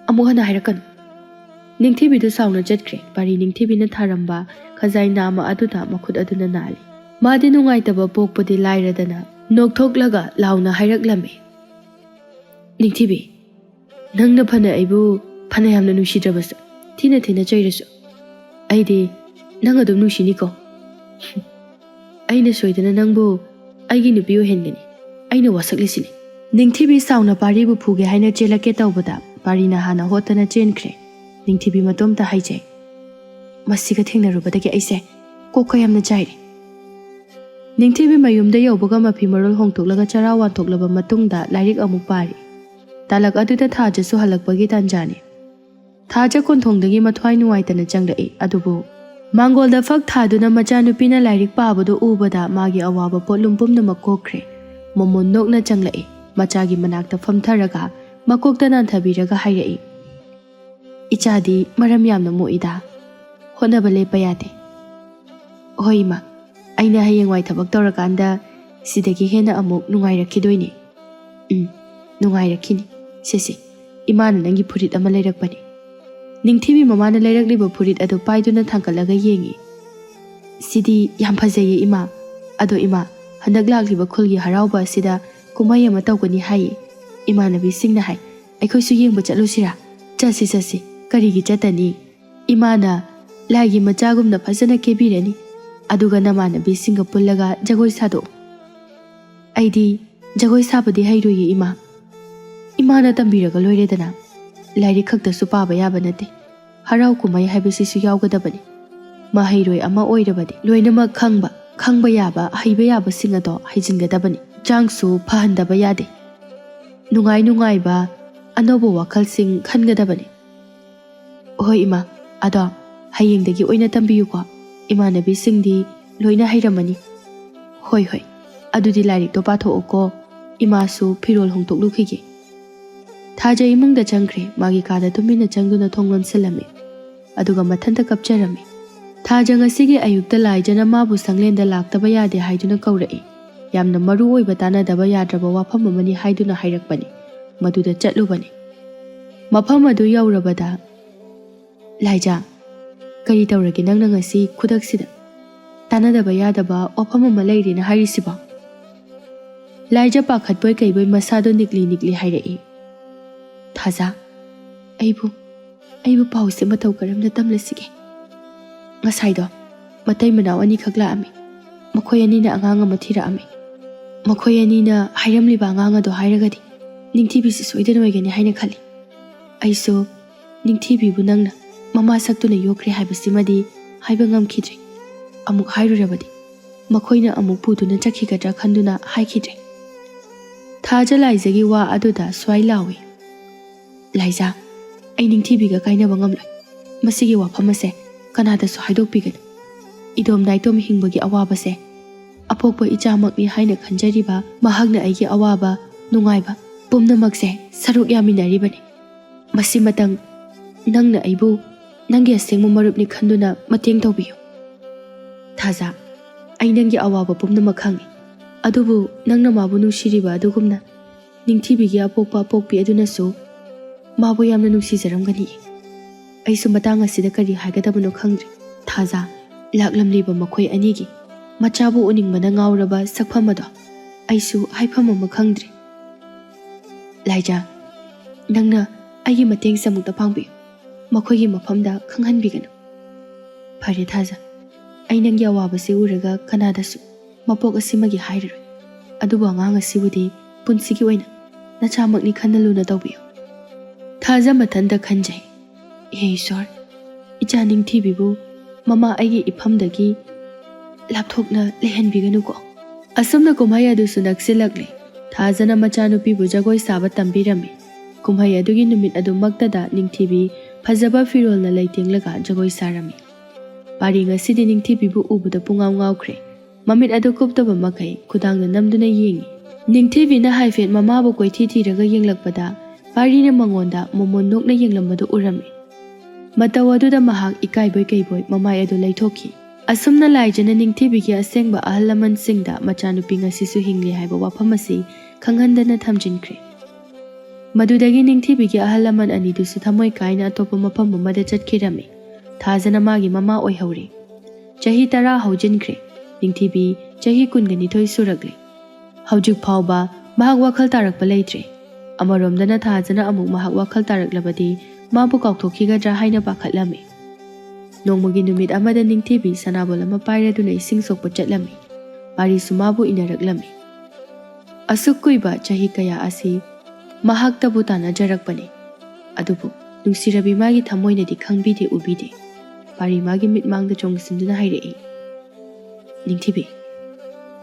ꯑꯃꯨꯛ ꯍꯟꯅ ꯍꯥꯏꯔꯛꯀꯅꯨ꯫" ꯅꯤꯡꯊꯤꯕꯤꯗꯨ ꯁꯥꯎꯅ ꯆꯠꯈ꯭ꯔꯦ꯫ ꯄꯥꯔꯤ ꯅꯤꯡꯊꯤꯕꯤꯅ ꯊꯥꯔꯝꯕ ꯈꯖꯥꯏ ꯅꯥꯝꯃ ꯑꯗꯨꯗ ꯃꯈꯨꯠ ꯑꯗꯨꯅ ꯅꯥꯜꯂꯤ꯫ ꯃꯥꯗꯤ ꯅꯨꯡꯉꯥꯏꯇꯕ ꯄꯣꯛꯄꯗꯤ ꯂꯥꯏꯔꯗꯅ ꯅꯣꯛꯊꯣꯛꯂꯒ ꯂꯥꯎꯅ ꯍꯥꯏꯔꯛꯂꯝꯃꯤ, "ꯅꯤꯡꯊꯤꯕꯤ, ꯅꯪꯅ ꯐꯅ ꯑꯩꯕꯨ ꯐꯅ ꯌꯥꯝꯅ ꯅꯨꯡꯁꯤꯗ꯭ꯔꯕꯁꯨ, ꯊꯤꯅ ꯊꯤꯅ ꯆꯩꯔꯁꯨ, ꯑꯩꯗꯤ ꯅꯪ ꯑꯗꯨꯝ ꯅꯨꯡꯁꯤꯅꯤꯀꯣ?" "ꯑꯩꯅ ꯁꯣꯏꯗꯅ ꯅꯪꯕꯨ ꯑꯩꯒꯤ ꯅꯨꯄꯤ ꯑꯣꯏꯍꯟꯒꯅꯤ꯫ ꯑꯩꯅ ꯋꯥꯁꯛꯂꯤꯁꯤꯅꯤ꯫" ꯅꯤꯡꯊꯤꯕꯤ ꯁꯥꯎꯅ ꯄꯥꯔꯤꯕꯨ ꯐꯨꯒꯦ ꯍꯥꯏꯅ ꯆꯦꯜꯂꯛꯀꯦ ꯇꯧꯕꯗ, ꯄꯥꯔꯤꯅ ꯍꯥꯟꯅ ꯍꯣꯠꯇꯅ ꯆꯦꯟꯈ꯭ꯔꯦ꯫ ꯅꯤꯡꯊꯤꯕꯤ ꯃꯇꯣꯝꯇ ꯍꯥꯏꯖꯩ, "ꯃꯁꯤꯒ ꯊꯦꯡꯅꯔꯨꯕꯗꯒꯤ ꯑꯩꯁꯦ ꯀꯣꯛꯀ ꯌꯥꯝꯅ ꯆꯥꯏꯔꯦ꯫" ꯅꯤꯡꯊꯤꯕꯤ ꯃꯌꯨꯝꯗ ꯌꯧꯕꯒ ꯃꯐꯤ ꯃꯔꯣꯜ ꯍꯣꯡꯗꯣꯛꯂꯒ ꯆꯔꯥ ꯋꯥꯟꯊꯣꯛꯂꯕ ꯃꯇꯨꯡꯗ ꯂꯥꯏꯔꯤꯛ ꯑꯃꯨꯛ ꯄꯥꯔꯤ꯫ ꯇꯥꯂꯛ ꯑꯗꯨꯗ ꯊꯥꯖꯁꯨ ꯍꯜꯂꯛꯄꯒꯤ ꯇꯥꯟꯖꯥꯅꯤ꯫ ꯊꯥꯖ ꯀꯣꯟꯊꯣꯡꯗꯒꯤ ꯃꯊ꯭ꯋꯥꯏ ꯅꯨꯡꯉꯥꯏꯇꯅ ꯆꯪꯂꯛꯏ꯫ ꯑꯗꯨꯕꯨ ꯃꯥꯡꯒꯣꯜꯗ ꯐꯛ ꯊꯥꯗꯨꯅ ꯃꯆꯥꯅꯨꯄꯤꯅ ꯂꯥꯏꯔꯤꯛ ꯄꯥꯕꯗꯨ ꯎꯕꯗ ꯃꯥꯒꯤ ꯑꯋꯥꯕ ꯄꯣꯠꯂꯨꯝ ꯄꯨꯝꯅꯃꯛ ꯀꯣꯛꯈ꯭ꯔꯦ꯫ ꯃꯣꯃꯣꯟ ꯅꯣꯛꯅ ꯆꯪꯂꯛꯏ꯫ ꯃꯆꯥꯒꯤ ꯃꯅꯥꯛꯇ ꯐꯝꯊꯔꯒ ꯃꯀꯣꯛꯇ ꯅꯥꯟꯊꯕꯤꯔꯒ ꯍꯥꯏꯔꯛꯏ, "ꯏꯆꯥꯗꯤ ꯃꯔꯝ ꯌꯥꯝꯅ ꯃꯣꯛꯏꯗ꯫ ꯍꯣꯠꯅꯕ ꯂꯦꯞꯄ ꯌꯥꯗꯦ꯫" "ꯍꯣꯏ ꯏꯃꯥ, ꯑꯩꯅ ꯍꯌꯦꯡꯋꯥꯏ ꯊꯕꯛ ꯇꯧꯔꯀꯥꯟꯗ ꯁꯤꯗꯒꯤ ꯍꯦꯟꯅ ꯑꯃꯨꯛ ꯅꯨꯡꯉꯥꯏꯔꯛꯈꯤꯗꯣꯏꯅꯦ꯫" "ꯎꯝ, ꯅꯨꯡꯉꯥꯏꯔꯛꯈꯤꯅꯤ꯫ ꯁꯦ ꯁꯦ, ꯏꯃꯥꯅ ꯅꯪꯒꯤ ꯐꯨꯔꯤꯠ ꯑꯃ ꯂꯩꯔꯛꯄꯅꯤ꯫" ꯅꯤꯡꯊꯤꯕꯤ ꯃꯃꯥꯅ ꯂꯩꯔꯛꯂꯤꯕ ꯐꯨꯔꯤꯠ ꯑꯗꯨ ꯄꯥꯏꯗꯨꯅ ꯊꯥꯡꯒꯠꯂꯒ ꯌꯦꯡꯉꯤ꯫ "ꯁꯤꯗꯤ ꯌꯥꯝ ꯐꯖꯩꯌꯦ ꯏꯃꯥ꯫ ꯑꯗꯣ ꯏꯃꯥ, ꯍꯟꯗꯛ ꯂꯥꯛꯂꯤꯕ ꯈꯨꯜꯒꯤ ꯍꯔꯥꯎꯕ ꯑꯁꯤꯗ ꯀꯨꯝꯍꯩ ꯑꯃ ꯇꯧꯒꯅꯤ ꯍꯥꯏꯌꯦ꯫ ꯏꯃꯥꯟꯅꯕꯤꯁꯤꯡꯅ ꯍꯥꯏ, ꯑꯩꯈꯣꯏꯁꯨ ꯌꯦꯡꯕ ꯆꯠꯂꯨꯁꯤꯔꯥ?" "ꯆꯠꯁꯤ ꯆꯠꯁꯤ, ꯀꯔꯤꯒꯤ ꯆꯠꯇꯅꯤ? ꯏꯃꯥꯅ ꯂꯥꯏꯒꯤ ꯃꯆꯥꯒꯨꯝꯅ ꯐꯖꯅ ꯀꯦꯕꯤꯔꯅꯤ꯫ ꯑꯗꯨꯒ ꯅꯃꯥꯟꯅꯕꯤꯁꯤꯡꯒ ꯄꯨꯜꯂꯒ ꯖꯒꯣꯏ ꯁꯥꯗꯣꯛꯎ꯫" "ꯑꯩꯗꯤ ꯖꯒꯣꯏ ꯁꯥꯕꯗꯤ ꯍꯩꯔꯣꯏꯌꯦ ꯏꯃꯥ꯫" "ꯏꯃꯥꯅ ꯇꯝꯕꯤꯔꯒ ꯂꯣꯏꯔꯦꯗꯅ꯫ ꯂꯥꯏꯔꯤꯛ ꯈꯛꯇꯁꯨ ꯄꯥꯕ ꯌꯥꯕ ꯅꯠꯇꯦ꯫ ꯍꯔꯥꯎ ꯀꯨꯝꯍꯩ ꯍꯥꯏꯕꯁꯤꯁꯨ ꯌꯥꯎꯒꯗꯕꯅꯤ꯫ ꯃꯍꯩꯔꯣꯏ ꯑꯃ ꯑꯣꯏꯔꯕꯗꯤ ꯂꯣꯏꯅꯃꯛ ꯈꯪꯕ, ꯈꯪꯕ ꯌꯥꯕ, ꯍꯩꯕ ꯌꯥꯕꯁꯤꯡ ꯑꯗꯣ ꯍꯩꯖꯤꯟꯒꯗꯕꯅꯤ꯫ ꯍꯛꯆꯥꯡꯁꯨ ꯐꯍꯟꯗꯕ ꯌꯥꯗꯦ꯫ ꯅꯨꯡꯉꯥꯏ ꯅꯨꯡꯉꯥꯏꯕ ꯑꯅꯧꯕ ꯋꯥꯈꯜꯁꯤꯡ ꯈꯟꯒꯗꯕꯅꯤ꯫" "ꯍꯣꯏ ꯏꯃꯥ, ꯑꯗꯣ ꯍꯌꯦꯡꯗꯒꯤ ꯑꯣꯏꯅ ꯇꯝꯕꯤꯌꯨꯀꯣ꯫ ꯏꯃꯥꯟꯅꯕꯤꯁꯤꯡꯗꯤ ꯂꯣꯏꯅ ꯍꯩꯔꯝꯃꯅꯤ꯫" "ꯍꯣꯏ ꯍꯣꯏ, ꯑꯗꯨꯗꯤ ꯂꯥꯏꯔꯤꯛꯇꯣ ꯄꯥꯊꯣꯛꯎꯀꯣ꯫ ꯏꯃꯥꯁꯨ ꯐꯤꯔꯣꯜ ꯍꯣꯡꯗꯣꯛꯂꯨꯈꯤꯒꯦ꯫" ꯊꯥꯖ ꯏꯃꯨꯡꯗ ꯆꯪꯈ꯭ꯔꯦ꯫ ꯃꯥꯒꯤ ꯀꯥꯗ ꯇꯨꯃꯤꯟꯅ ꯆꯪꯗꯨꯅ ꯊꯣꯡ ꯂꯣꯟꯁꯤꯜꯂꯝꯃꯤ꯫ ꯑꯗꯨꯒ ꯃꯊꯟꯇ ꯀꯞꯆꯔꯝꯃꯤ꯫ ꯊꯥꯖ ꯉꯁꯤꯒꯤ ꯑꯌꯨꯛꯇ ꯂꯥꯏꯖꯅ ꯃꯥꯕꯨ ꯁꯪꯂꯦꯟꯗ ꯂꯥꯛꯇꯕ ꯌꯥꯗꯦ ꯍꯥꯏꯗꯨꯅ ꯀꯧꯔꯛꯏ꯫ ꯌꯥꯝꯅ ꯃꯔꯨ ꯑꯣꯏꯕ ꯇꯥꯟꯅꯗꯕ ꯌꯥꯗ꯭ꯔꯕ ꯋꯥꯐꯝ ꯑꯃꯅꯤ ꯍꯥꯏꯗꯨꯅ ꯍꯥꯏꯔꯛꯄꯅꯤ꯫ ꯃꯗꯨꯗ ꯆꯠꯂꯨꯕꯅꯤ꯫ ꯃꯐꯝ ꯑꯗꯨ ꯌꯧꯔꯕꯗ, "ꯂꯥꯏꯖ, ꯀꯔꯤ ꯇꯧꯔꯒꯦ ꯅꯪꯅ ꯉꯁꯤ ꯈꯨꯗꯛꯁꯤꯗ? ꯇꯥꯟꯅꯗꯕ ꯌꯥꯗꯕ ꯋꯥꯐꯝ ꯑꯃ ꯂꯩꯔꯦꯅ ꯍꯥꯏꯔꯤꯁꯤꯕꯣ?" ꯂꯥꯏꯖ ꯄꯥꯈꯠꯄꯣꯏ ꯀꯩꯕꯣꯏ ꯃꯁꯥꯗꯣ ꯅꯤꯛꯂꯤ ꯅꯤꯛꯂꯤ ꯍꯥꯏꯔꯛꯏ꯫ "ꯊꯥꯖ, ꯑꯩꯕꯨ, ꯑꯩꯕꯨ ꯄꯥꯎꯁꯦ ꯃꯇꯧ ꯀꯔꯝꯅ ꯇꯝꯂꯁꯤꯒꯦ? ꯉꯁꯥꯏꯗꯣ ꯃꯇꯩ ꯃꯅꯥꯎ ꯑꯅꯤꯈꯛ ꯂꯥꯛꯑꯝꯃꯤ꯫ ꯃꯈꯣꯏ ꯑꯅꯤꯅ ꯑꯉꯥꯡ ꯑꯃ ꯊꯤꯔꯛꯑꯝꯃꯤ꯫ ꯃꯈꯣꯏ ꯑꯅꯤꯅ ꯍꯥꯏꯔꯝꯂꯤꯕ ꯑꯉꯥꯡ ꯑꯗꯣ ꯍꯥꯏꯔꯒꯗꯤ ꯅꯤꯡꯊꯤꯕꯤꯁꯤ ꯁꯣꯏꯗꯅ ꯑꯣꯏꯒꯅꯤ ꯍꯥꯏꯅ ꯈꯜꯂꯤ꯫ ꯑꯩꯁꯨ ꯅꯤꯡꯊꯤꯕꯤꯕꯨ ꯅꯪꯅ ꯃꯃꯥ ꯁꯛꯇꯨꯅ ꯌꯣꯛꯈ꯭ꯔꯦ ꯍꯥꯏꯕꯁꯤꯃꯗꯤ ꯍꯥꯏꯕ ꯉꯝꯈꯤꯗ꯭ꯔꯦ꯫ ꯑꯃꯨꯛ ꯍꯥꯏꯔꯨꯔꯕꯗꯤ ꯃꯈꯣꯏꯅ ꯑꯃꯨꯛ ꯄꯨꯗꯨꯅ ꯆꯠꯈꯤꯒꯗ꯭ꯔꯥ ꯈꯟꯗꯨꯅ ꯍꯥꯏꯈꯤꯗ꯭ꯔꯦ꯫ ꯊꯥꯖ ꯂꯥꯏꯖꯒꯤ ꯋꯥ ꯑꯗꯨꯗ ꯁ꯭ꯋꯥꯏ ꯂꯥꯎꯏ, "ꯂꯥꯏꯖꯥ, ꯑꯩ ꯅꯤꯡꯊꯤꯕꯤꯒ ꯀꯥꯏꯅꯕ ꯉꯝꯂꯣꯏ꯫ ꯃꯁꯤꯒꯤ ꯋꯥꯐꯝ ꯑꯁꯦ ꯀꯅꯥꯗꯁꯨ ꯍꯥꯏꯗꯣꯛꯄꯤꯒꯅꯨ꯫ ꯏꯗꯣꯝ ꯅꯥꯏꯇꯣꯝ ꯍꯤꯡꯕꯒꯤ ꯑꯋꯥꯕꯁꯦ ꯑꯄꯣꯛꯄ ꯏꯆꯥꯃꯛꯅꯤ ꯍꯥꯏꯅ ꯈꯟꯖꯔꯤꯕ ꯃꯍꯥꯛꯅ ꯑꯩꯒꯤ ꯑꯋꯥꯕ, ꯅꯨꯡꯉꯥꯏꯕ ꯄꯨꯝꯅꯃꯛꯁꯦ ꯁꯔꯨꯛ ꯌꯥꯃꯤꯟꯅꯔꯤꯕꯅꯤ꯫ ꯃꯁꯤꯃꯇꯪ ꯅꯪꯅ ꯑꯩꯕꯨ ꯅꯪꯒꯤ ꯑꯁꯦꯡꯕ ꯃꯔꯨꯞꯅꯤ ꯈꯟꯗꯨꯅ ꯃꯇꯦꯡ ꯇꯧꯕꯤꯌꯨ꯫ ꯊꯥꯖ, ꯑꯩ ꯅꯪꯒꯤ ꯑꯋꯥꯕ ꯄꯨꯝꯅꯃꯛ ꯈꯪꯏ꯫ ꯑꯗꯨꯕꯨ ꯅꯪꯅ ꯃꯥꯕꯨ ꯅꯨꯡꯁꯤꯔꯤꯕ ꯑꯗꯨꯒꯨꯝꯅ ꯅꯤꯡꯊꯤꯕꯤꯒꯤ ꯑꯄꯣꯛꯄ ꯑꯄꯣꯛꯄꯤ ꯑꯗꯨꯅꯁꯨ ꯃꯥꯕꯨ ꯌꯥꯝꯅ ꯅꯨꯡꯁꯤꯖꯔꯝꯒꯅꯤ꯫ ꯑꯩꯁꯨ ꯃꯇꯥꯡ ꯑꯁꯤꯗ ꯀꯔꯤ ꯍꯥꯏꯒꯗꯕꯅꯣ ꯈꯪꯗ꯭ꯔꯦ꯫ ꯊꯥꯖ, ꯂꯥꯛꯂꯝꯂꯤꯕ ꯃꯈꯣꯏ ꯑꯅꯤꯒꯤ ꯃꯆꯥꯕꯨ ꯎꯅꯤꯡꯕꯅ ꯉꯥꯎꯔꯕ ꯁꯛꯐꯝ ꯑꯗꯣ ꯑꯩꯁꯨ ꯍꯥꯏꯐꯝ ꯑꯃ ꯈꯪꯗ꯭ꯔꯦ꯫ ꯂꯥꯏꯖꯥ, ꯅꯪꯅ ꯑꯩꯒꯤ ꯃꯇꯦꯡꯁꯦ ꯑꯃꯨꯛꯇ ꯄꯥꯡꯕꯤꯌꯨ꯫ ꯃꯈꯣꯏꯒꯤ ꯃꯐꯝꯗ ꯈꯪꯍꯟꯕꯤꯒꯅꯨ꯫ ꯐꯔꯦ ꯊꯥꯖ, ꯑꯩ ꯅꯪꯒꯤ ꯑꯋꯥꯕꯁꯤ ꯎꯔꯒ ꯀꯅꯥꯗꯁꯨ ꯃꯄꯣꯛ ꯑꯁꯤꯃꯒꯤ ꯍꯥꯏꯔꯔꯣꯏ꯫ ꯑꯗꯨꯕꯨ ꯑꯉꯥꯡ ꯑꯁꯤꯕꯨꯗꯤ ꯄꯨꯟꯁꯤꯒꯤ ꯑꯣꯏꯅ ꯅꯆꯥꯃꯛꯅꯤ ꯈꯟꯅ ꯂꯨꯅ ꯇꯧꯕꯤꯌꯨ꯫ ꯊꯥꯖ ꯃꯊꯟꯇ ꯈꯟꯖꯩ, "ꯍꯦ ꯏꯁꯣꯔ, ꯏꯆꯥ ꯅꯤꯡꯊꯤꯕꯤꯕꯨ ꯃꯃꯥ ꯑꯩꯒꯤ ꯏꯐꯝꯗꯒꯤ ꯂꯥꯞꯊꯣꯛꯅ ꯂꯩꯍꯟꯕꯤꯒꯅꯨꯀꯣ"꯫ ꯑꯁꯨꯝꯅ ꯀꯨꯝꯍꯩ ꯑꯗꯨꯁꯨ ꯅꯛꯁꯤꯜꯂꯛꯂꯦ꯫ ꯊꯥꯖꯅ ꯃꯆꯥꯅꯨꯄꯤꯕꯨ ꯖꯒꯣꯏ ꯁꯥꯕ ꯇꯝꯕꯤꯔꯝꯃꯤ꯫ ꯀꯨꯝꯍꯩ ꯑꯗꯨꯒꯤ ꯅꯨꯃꯤꯠ ꯑꯗꯨꯃꯛꯇꯗ ꯅꯤꯡꯊꯤꯕꯤ ꯐꯖꯕ ꯐꯤꯔꯣꯜꯅ ꯂꯩꯇꯦꯡꯂꯒ ꯖꯒꯣꯏ ꯁꯥꯔꯝꯃꯤ꯫ ꯄꯥꯔꯤ ꯉꯁꯤꯗꯤ ꯅꯤꯡꯊꯤꯕꯤꯕꯨ ꯎꯕꯗ ꯄꯨꯡꯉꯥꯎ ꯉꯥꯎꯈ꯭ꯔꯦ꯫ ꯃꯃꯤꯠ ꯑꯗꯨ ꯀꯨꯞꯇꯕ ꯃꯈꯩ ꯈꯨꯗꯥꯡꯅ ꯅꯝꯗꯨꯅ ꯌꯦꯡꯉꯤ꯫ ꯅꯤꯡꯊꯤꯕꯤꯅ ꯍꯥꯏꯐꯦꯠ ꯃꯃꯥꯕꯨ ꯀꯣꯏꯊꯤ ꯊꯤꯔꯒ ꯌꯦꯡꯂꯛꯄꯗ ꯄꯥꯔꯤꯅ ꯃꯉꯣꯟꯗ ꯃꯣꯃꯣꯟ ꯅꯣꯛꯅ ꯌꯦꯡꯂꯝꯕꯗꯨ ꯎꯔꯝꯃꯤ꯫ ꯃꯇꯧ ꯑꯗꯨꯗ ꯃꯍꯥꯛ ꯏꯀꯥꯏꯕꯣꯏ ꯀꯩꯕꯣꯏ ꯃꯃꯥꯏ ꯑꯗꯨ ꯂꯩꯊꯣꯛꯈꯤ꯫ ꯑꯁꯨꯝꯅ ꯂꯥꯏꯖꯅ ꯅꯤꯡꯊꯤꯕꯤꯒꯤ ꯑꯁꯦꯡꯕ ꯑꯍꯜ ꯂꯃꯟꯁꯤꯡꯗ ꯃꯆꯥꯅꯨꯄꯤ ꯉꯁꯤꯁꯨ ꯍꯤꯡꯂꯤ ꯍꯥꯏꯕ ꯋꯥꯐꯝ ꯑꯁꯤ ꯈꯪꯍꯟꯗꯅ ꯊꯝꯖꯤꯟꯈ꯭ꯔꯦ꯫ ꯃꯗꯨꯗꯒꯤ ꯅꯤꯡꯊꯤꯕꯤꯒꯤ ꯑꯍꯜ ꯂꯃꯟ ꯑꯅꯤꯗꯨꯁꯨ ꯊꯃꯣꯏ ꯀꯥꯏꯅ ꯑꯇꯣꯞꯄ ꯃꯐꯝ ꯑꯃꯗ ꯆꯠꯈꯤꯔꯝꯃꯤ꯫ ꯊꯥꯖꯅ ꯃꯥꯒꯤ ꯃꯃꯥ ꯑꯣꯏꯍꯧꯔꯦ꯫ ꯆꯍꯤ ꯇꯔꯥ ꯍꯧꯖꯤꯟꯈ꯭ꯔꯦ꯫ ꯅꯤꯡꯊꯤꯕꯤ ꯆꯍꯤ ꯀꯨꯟꯒ ꯅꯤꯊꯣꯏ ꯁꯨꯔꯛꯂꯦ꯫ ꯍꯧꯖꯤꯛ ꯐꯥꯎꯕ ꯃꯍꯥꯛ ꯋꯥꯈꯜ ꯇꯥꯔꯛꯄ ꯂꯩꯇ꯭ꯔꯦ꯫ ꯑꯃꯔꯣꯝꯗꯅ ꯊꯥꯖꯅ ꯑꯃꯨꯛ ꯃꯍꯥꯛ ꯋꯥꯈꯜ ꯇꯥꯔꯛꯂꯕꯗꯤ ꯃꯥꯕꯨ ꯀꯥꯎꯊꯣꯛꯈꯤꯒꯗ꯭ꯔꯥ ꯍꯥꯏꯅ ꯄꯥꯈꯠꯂꯝꯃꯤ꯫ ꯅꯣꯡꯃꯒꯤ ꯅꯨꯃꯤꯠ ꯑꯃꯗ ꯅꯤꯡꯊꯤꯕꯤ ꯁꯅꯥꯕꯣꯜ ꯑꯃ ꯄꯥꯏꯔꯗꯨꯅ ꯏꯁꯤꯡ ꯁꯣꯛꯄ ꯆꯠꯂꯝꯃꯤ꯫ ꯄꯥꯔꯤꯁꯨ ꯃꯥꯕꯨ ꯏꯟꯅꯔꯛꯂꯝꯃꯤ꯫ ꯑꯁꯨꯛ ꯀꯨꯏꯕ ꯆꯍꯤ ꯀꯌꯥ ꯑꯁꯤ ꯃꯍꯥꯛꯇꯕꯨ ꯇꯥꯟꯅꯖꯔꯛꯄꯅꯤ꯫ ꯑꯗꯨꯕꯨ ꯅꯨꯡꯁꯤꯔꯕꯤ ꯃꯥꯒꯤ ꯊꯃꯣꯏꯅꯗꯤ ꯈꯪꯕꯤꯗꯦ ꯎꯕꯤꯗꯦ꯫ ꯄꯥꯔꯤ ꯃꯥꯒꯤ ꯃꯤꯠꯃꯥꯡꯗ ꯆꯣꯡꯁꯤꯟꯗꯨꯅ ꯍꯥꯏꯔꯛꯏ, "ꯅꯤꯡꯊꯤꯕꯤ,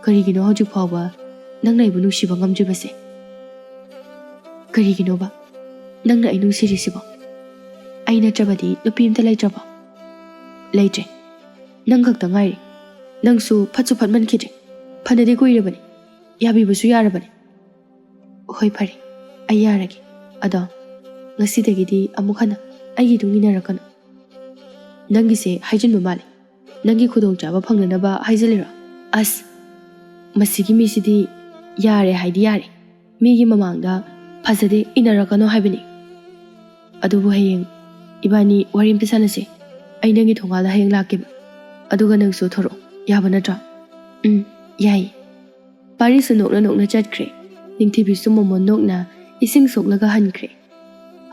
ꯀꯔꯤꯒꯤꯅꯣ ꯍꯧꯖꯤꯛ ꯐꯥꯎꯕ ꯅꯪꯅ ꯑꯩꯕꯨ ꯅꯨꯡꯁꯤꯕ ꯉꯝꯗ꯭ꯔꯤꯕꯁꯦ? ꯀꯔꯤꯒꯤꯅꯣꯕ ꯅꯪꯅ ꯑꯩ ꯅꯨꯡꯁꯤꯔꯤꯁꯤꯕꯣ? ꯑꯩ ꯅꯠꯇ꯭ꯔꯕꯗꯤ ꯅꯨꯄꯤ ꯑꯝꯇ ꯂꯩꯇ꯭ꯔꯕꯣ?" "ꯂꯩꯇ꯭ꯔꯦ, ꯅꯪ ꯈꯛꯇ ꯉꯥꯏꯔꯦ꯫ ꯅꯪꯁꯨ ꯐꯠꯁꯨ ꯐꯠꯃꯟꯈꯤꯗ꯭ꯔꯦ꯫ ꯐꯅꯗꯤ ꯀꯨꯏꯔꯕꯅꯤ, ꯌꯥꯕꯤꯕꯁꯨ ꯌꯥꯔꯕꯅꯤ꯫" "ꯍꯣꯏ, ꯐꯔꯦ, ꯑꯩ ꯌꯥꯔꯒꯦ꯫ ꯑꯗꯣ ꯉꯁꯤꯗꯒꯤꯗꯤ ꯑꯃꯨꯛ ꯍꯟꯅ ꯑꯩꯒꯤ ꯏꯇꯨꯡ ꯏꯟꯅꯔꯛꯀꯅꯨ꯫" "ꯅꯪꯒꯤꯁꯦ ꯍꯥꯏꯖꯤꯟꯕ ꯃꯥꯜꯂꯦ꯫ ꯅꯪꯒꯤ ꯈꯨꯗꯣꯡꯆꯥꯕ ꯐꯪꯅꯅꯕ ꯍꯥꯏꯖꯤꯜꯂꯤꯔꯣ?" "ꯑꯁ, ꯃꯁꯤꯒꯤ ꯃꯤꯁꯤꯗꯤ ꯌꯥꯔꯦ ꯍꯥꯏꯗꯤ ꯌꯥꯔꯦ, ꯃꯤꯒꯤ ꯃꯃꯥꯡꯗ ꯐꯖꯗꯦ ꯏꯟꯅꯔꯛꯀꯅꯣ ꯍꯥꯏꯕꯅꯤ꯫ ꯑꯗꯨꯕꯨ ꯍꯌꯦꯡ ꯏꯕꯥꯅꯤ ꯋꯥꯔꯤ ꯑꯝꯇ ꯁꯥꯟꯅꯁꯦ꯫ ꯑꯩ ꯅꯪꯒꯤ ꯊꯣꯡꯒꯥꯜꯗ ꯍꯌꯦꯡ ꯂꯥꯛꯀꯦꯕ꯫ ꯑꯗꯨꯒ ꯅꯪꯁꯨ ꯊꯣꯔꯛꯑꯣ, ꯌꯥꯕ ꯅꯠꯇ꯭ꯔꯣ?" "ꯎꯝ, ꯌꯥꯏꯌꯦ꯫" ꯄꯥꯔꯤꯁꯨ ꯅꯣꯛꯅ ꯅꯣꯛꯅ ꯆꯠꯈ꯭ꯔꯦ꯫ ꯅꯤꯡꯊꯤꯕꯤꯁꯨ ꯃꯣꯃꯣꯟ ꯅꯣꯛꯅ ꯏꯁꯤꯡ ꯁꯣꯛꯂꯒ ꯍꯟꯈ꯭ꯔꯦ꯫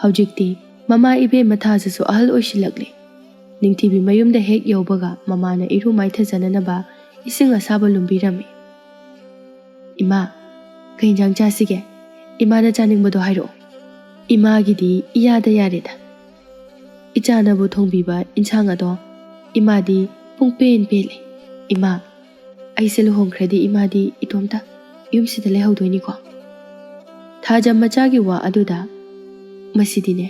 ꯍꯧꯖꯤꯛꯇꯤ ꯃꯃꯥ ꯏꯕꯦꯝꯃ ꯊꯥꯖꯁꯨ ꯑꯍꯜ ꯑꯣꯏꯁꯤꯜꯂꯛꯂꯦ꯫ ꯅꯤꯡꯊꯤꯕꯤ ꯃꯌꯨꯝꯗ ꯍꯦꯛ ꯌꯧꯕꯒ ꯃꯃꯥꯅ ꯏꯔꯨ ꯃꯥꯏꯊꯖꯅꯅꯕ ꯏꯁꯤꯡ ꯑꯁꯥꯕ ꯂꯨꯝꯕꯤꯔꯝꯃꯤ꯫ "ꯏꯃꯥ, ꯀꯩ ꯏꯟꯖꯥꯡ ꯆꯥꯁꯤꯒꯦ? ꯏꯃꯥꯅ ꯆꯥꯅꯤꯡꯕꯗꯣ ꯍꯥꯏꯔꯛꯑꯣ꯫" "ꯏꯃꯥꯒꯤꯗꯤ ꯏꯌꯥꯗ ꯌꯥꯔꯦꯗ꯫ ꯏꯆꯥꯅꯕꯨ ꯊꯣꯡꯕꯤꯕ ꯏꯟꯁꯥꯡ ꯑꯗꯣ ꯏꯃꯥꯗꯤ ꯄꯨꯡ ꯄꯦꯟ ꯄꯦꯜꯂꯦ꯫ ꯏꯃꯥ, ꯑꯩꯁꯦ ꯂꯨꯍꯣꯡꯈ꯭ꯔꯗꯤ ꯏꯃꯥꯗꯤ ꯏꯇꯣꯝꯇ ꯌꯨꯝꯁꯤꯗ ꯂꯩꯍꯧꯗꯣꯏꯅꯤꯀꯣ?" ꯊꯥꯖ ꯃꯆꯥꯒꯤ ꯋꯥ ꯑꯗꯨꯗ, "ꯃꯁꯤꯗꯤꯅꯦ,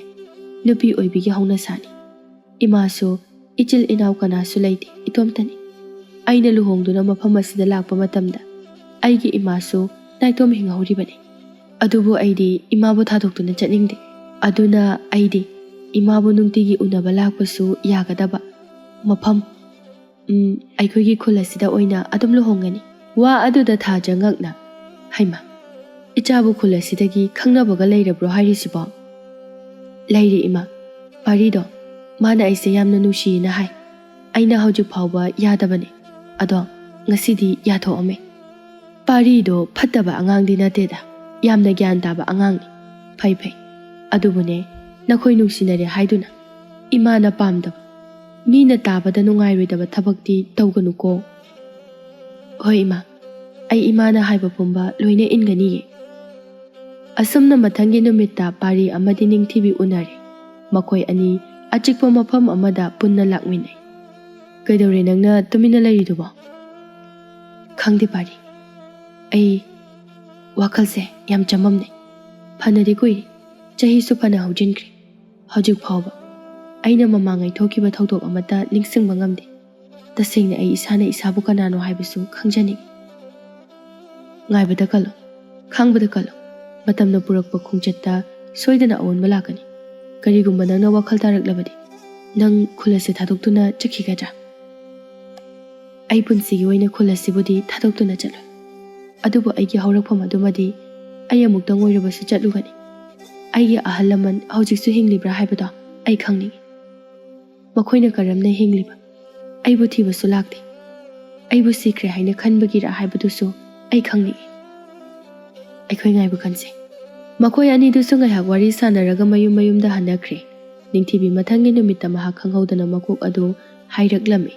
ꯅꯨꯄꯤ ꯑꯣꯏꯕꯤꯒꯤ ꯍꯧꯅꯁꯥꯅꯤ꯫ ꯏꯃꯥꯁꯨ ꯏꯆꯤꯜ ꯏꯅꯥꯎ ꯀꯅꯥꯁꯨ ꯂꯩꯇꯦ, ꯏꯇꯣꯝꯇꯅꯤ꯫ ꯑꯩꯅ ꯂꯨꯍꯣꯡꯗꯨꯅ ꯃꯐꯝ ꯑꯁꯤꯗ ꯂꯥꯛꯄ ꯃꯇꯝꯗ ꯑꯩꯒꯤ ꯏꯃꯥꯁꯨ ꯅꯥꯏꯇꯣꯝ ꯍꯤꯡꯍꯧꯔꯤꯕꯅꯤ꯫ ꯑꯗꯨꯕꯨ ꯑꯩꯗꯤ ꯏꯃꯥꯕꯨ ꯊꯥꯗꯣꯛꯇꯨꯅ ꯆꯠꯅꯤꯡꯗꯦ꯫ ꯑꯗꯨꯅ ꯑꯩꯗꯤ ꯏꯃꯥꯕꯨ ꯅꯨꯡꯇꯤꯒꯤ ꯎꯅꯕ ꯂꯥꯛꯄꯁꯨ ꯌꯥꯒꯗꯕ ꯃꯐꯝ, ꯎꯝ, ꯑꯩꯈꯣꯏꯒꯤ ꯈꯨꯜ ꯑꯁꯤꯗ ꯑꯣꯏꯅ ꯑꯗꯨꯝ ꯂꯨꯍꯣꯡꯒꯅꯤ꯫" ꯋꯥ ꯑꯗꯨꯗ ꯊꯥꯖ ꯉꯛꯅ, "ꯍꯩꯃꯥ, ꯏꯆꯥꯕꯨ ꯈꯨꯜ ꯑꯁꯤꯗꯒꯤ ꯈꯪꯅꯕꯒ ꯂꯩꯔꯕ꯭ꯔꯣ ꯍꯥꯏꯔꯤꯁꯤꯕꯣ?" "ꯂꯩꯔꯦ ꯏꯃꯥ꯫ ꯄꯥꯔꯤꯗꯣ, ꯃꯥꯅ ꯑꯩꯁꯦ ꯌꯥꯝꯅ ꯅꯨꯡꯁꯤꯌꯦꯅ ꯍꯥꯏ꯫ ꯑꯩꯅ ꯍꯧꯖꯤꯛ ꯐꯥꯎꯕ ꯌꯥꯗꯕꯅꯦ꯫ ꯑꯗꯣ ꯉꯁꯤꯗꯤ ꯌꯥꯊꯣꯛꯑꯝꯃꯦ꯫ ꯄꯥꯔꯤꯗꯣ ꯐꯠꯇꯕ ꯑꯉꯥꯡꯗꯤ ꯅꯠꯇꯦꯗ, ꯌꯥꯝꯅ ꯒ꯭ꯌꯥꯟ ꯇꯥꯕ ꯑꯉꯥꯡꯅꯤ꯫ ꯐꯩ ꯐꯩ꯫ ꯑꯗꯨꯕꯨꯅꯦ, ꯅꯈꯣꯏ ꯅꯨꯡꯁꯤꯅꯔꯦ ꯍꯥꯏꯗꯨꯅ ꯏꯃꯥꯅ ꯄꯥꯝꯗꯕ ꯃꯤꯅ ꯇꯥꯕꯗ ꯅꯨꯡꯉꯥꯏꯔꯣꯏꯗꯕ ꯊꯕꯛꯇꯤ ꯇꯧꯒꯅꯨꯀꯣ꯫ "ꯍꯣꯏ ꯏꯃꯥ, ꯑꯩ ꯏꯃꯥꯅ ꯍꯥꯏꯕ ꯄꯨꯝꯕ ꯂꯣꯏꯅ ꯏꯟꯒꯅꯤꯌꯦ"꯫ ꯑꯁꯨꯝꯅ ꯃꯊꯪꯒꯤ ꯅꯨꯃꯤꯠꯇ ꯄꯥꯔꯤ ꯑꯃꯗꯤ ꯅꯤꯡꯊꯤꯕꯤ ꯎꯅꯔꯦ꯫ ꯃꯈꯣꯏ ꯑꯅꯤ ꯑꯆꯤꯛꯄ ꯃꯐꯝ ꯑꯃꯗ ꯄꯨꯟꯅ ꯂꯥꯛꯃꯤꯟꯅꯩ꯫ "ꯀꯩꯗꯧꯔꯦ ꯅꯪꯅ ꯇꯨꯃꯤꯟꯅ ꯂꯩꯔꯤꯗꯨꯕꯣ?" "ꯈꯪꯗꯦ ꯄꯥꯔꯤ, ꯑꯩ ꯋꯥꯈꯜꯁꯦ ꯌꯥꯝ ꯆꯃꯝꯅꯩ꯫ ꯐꯅꯗꯤ ꯀꯨꯏꯔꯦ, ꯆꯍꯤꯁꯨ ꯐꯅ ꯍꯧꯖꯤꯟꯈ꯭ꯔꯦ꯫ ꯍꯧꯖꯤꯛ ꯐꯥꯎꯕ ꯑꯩꯅ ꯃꯃꯥꯡꯉꯩ ꯊꯣꯛꯈꯤꯕ ꯊꯧꯗꯣꯛ ꯑꯃꯠꯇ ꯅꯤꯡꯁꯤꯡꯕ ꯉꯝꯗꯦ꯫ ꯇꯁꯦꯡꯅ ꯑꯩ ꯏꯁꯥꯅ ꯏꯁꯥꯕꯨ ꯀꯅꯥꯅꯣ ꯍꯥꯏꯕꯁꯨ ꯈꯪꯖꯅꯤꯡꯏ"꯫ "ꯉꯥꯏꯕꯗ ꯀꯜꯂꯨ, ꯈꯥꯡꯕꯗ ꯀꯜꯂꯨ꯫ ꯃꯇꯝꯅ ꯄꯨꯔꯛꯄ ꯈꯣꯡꯆꯠꯇ ꯁꯣꯏꯗꯅ ꯑꯑꯣꯟꯕ ꯂꯥꯛꯀꯅꯤ꯫ ꯀꯔꯤꯒꯨꯝꯕ ꯅꯪꯅ ꯋꯥꯈꯜ ꯇꯥꯔꯛꯂꯕꯗꯤ, ꯅꯪ ꯈꯨꯜ ꯑꯁꯤ ꯊꯥꯗꯣꯛꯇꯨꯅ ꯆꯠꯈꯤꯒꯗ꯭ꯔꯥ?" "ꯑꯩ ꯄꯨꯟꯁꯤꯒꯤ ꯑꯣꯏꯅ ꯈꯨꯜ ꯑꯁꯤꯕꯨꯗꯤ ꯊꯥꯗꯣꯛꯇꯨꯅ ꯆꯠꯂꯣꯏ꯫ ꯑꯗꯨꯕꯨ ꯑꯩꯒꯤ ꯍꯧꯔꯛꯐꯝ ꯑꯗꯨꯃꯗꯤ ꯑꯩ ꯑꯃꯨꯛꯇꯪ ꯑꯣꯏꯔꯕꯁꯨ ꯆꯠꯂꯨꯒꯅꯤ꯫ ꯑꯩꯒꯤ ꯑꯍꯜ ꯂꯃꯟ ꯍꯧꯖꯤꯛꯁꯨ ꯍꯤꯡꯂꯤꯕ꯭ꯔꯥ ꯍꯥꯏꯕꯗꯣ ꯑꯩ ꯈꯪꯅꯤꯡꯏ꯫ ꯃꯈꯣꯏꯅ ꯀꯔꯝꯅ ꯍꯤꯡꯂꯤꯕ? ꯑꯩꯕꯨ ꯊꯤꯕꯁꯨ ꯂꯥꯛꯇꯦ꯫ ꯑꯩꯕꯨ ꯁꯤꯈ꯭ꯔꯦ ꯍꯥꯏꯅ ꯈꯟꯕꯒꯤꯔꯥ ꯍꯥꯏꯕꯗꯨꯁꯨ ꯑꯩ ꯈꯪꯅꯤꯡꯏ꯫ ꯑꯩꯈꯣꯏ ꯉꯥꯏꯕ ꯀꯟꯁꯤ"꯫ ꯃꯈꯣꯏ ꯑꯅꯤꯗꯨꯁꯨ ꯉꯥꯏꯍꯥꯛ ꯋꯥꯔꯤ ꯁꯥꯟꯅꯔꯒ ꯃꯌꯨꯝ ꯃꯌꯨꯝꯗ ꯍꯟꯅꯈ꯭ꯔꯦ꯫ ꯅꯤꯡꯊꯤꯕꯤ ꯃꯊꯪꯒꯤ ꯅꯨꯃꯤꯠꯇ ꯃꯍꯥꯛ ꯈꯪꯍꯧꯗꯅ ꯃꯀꯣꯛ ꯑꯗꯨ ꯍꯥꯏꯔꯛꯂꯝꯃꯤ꯫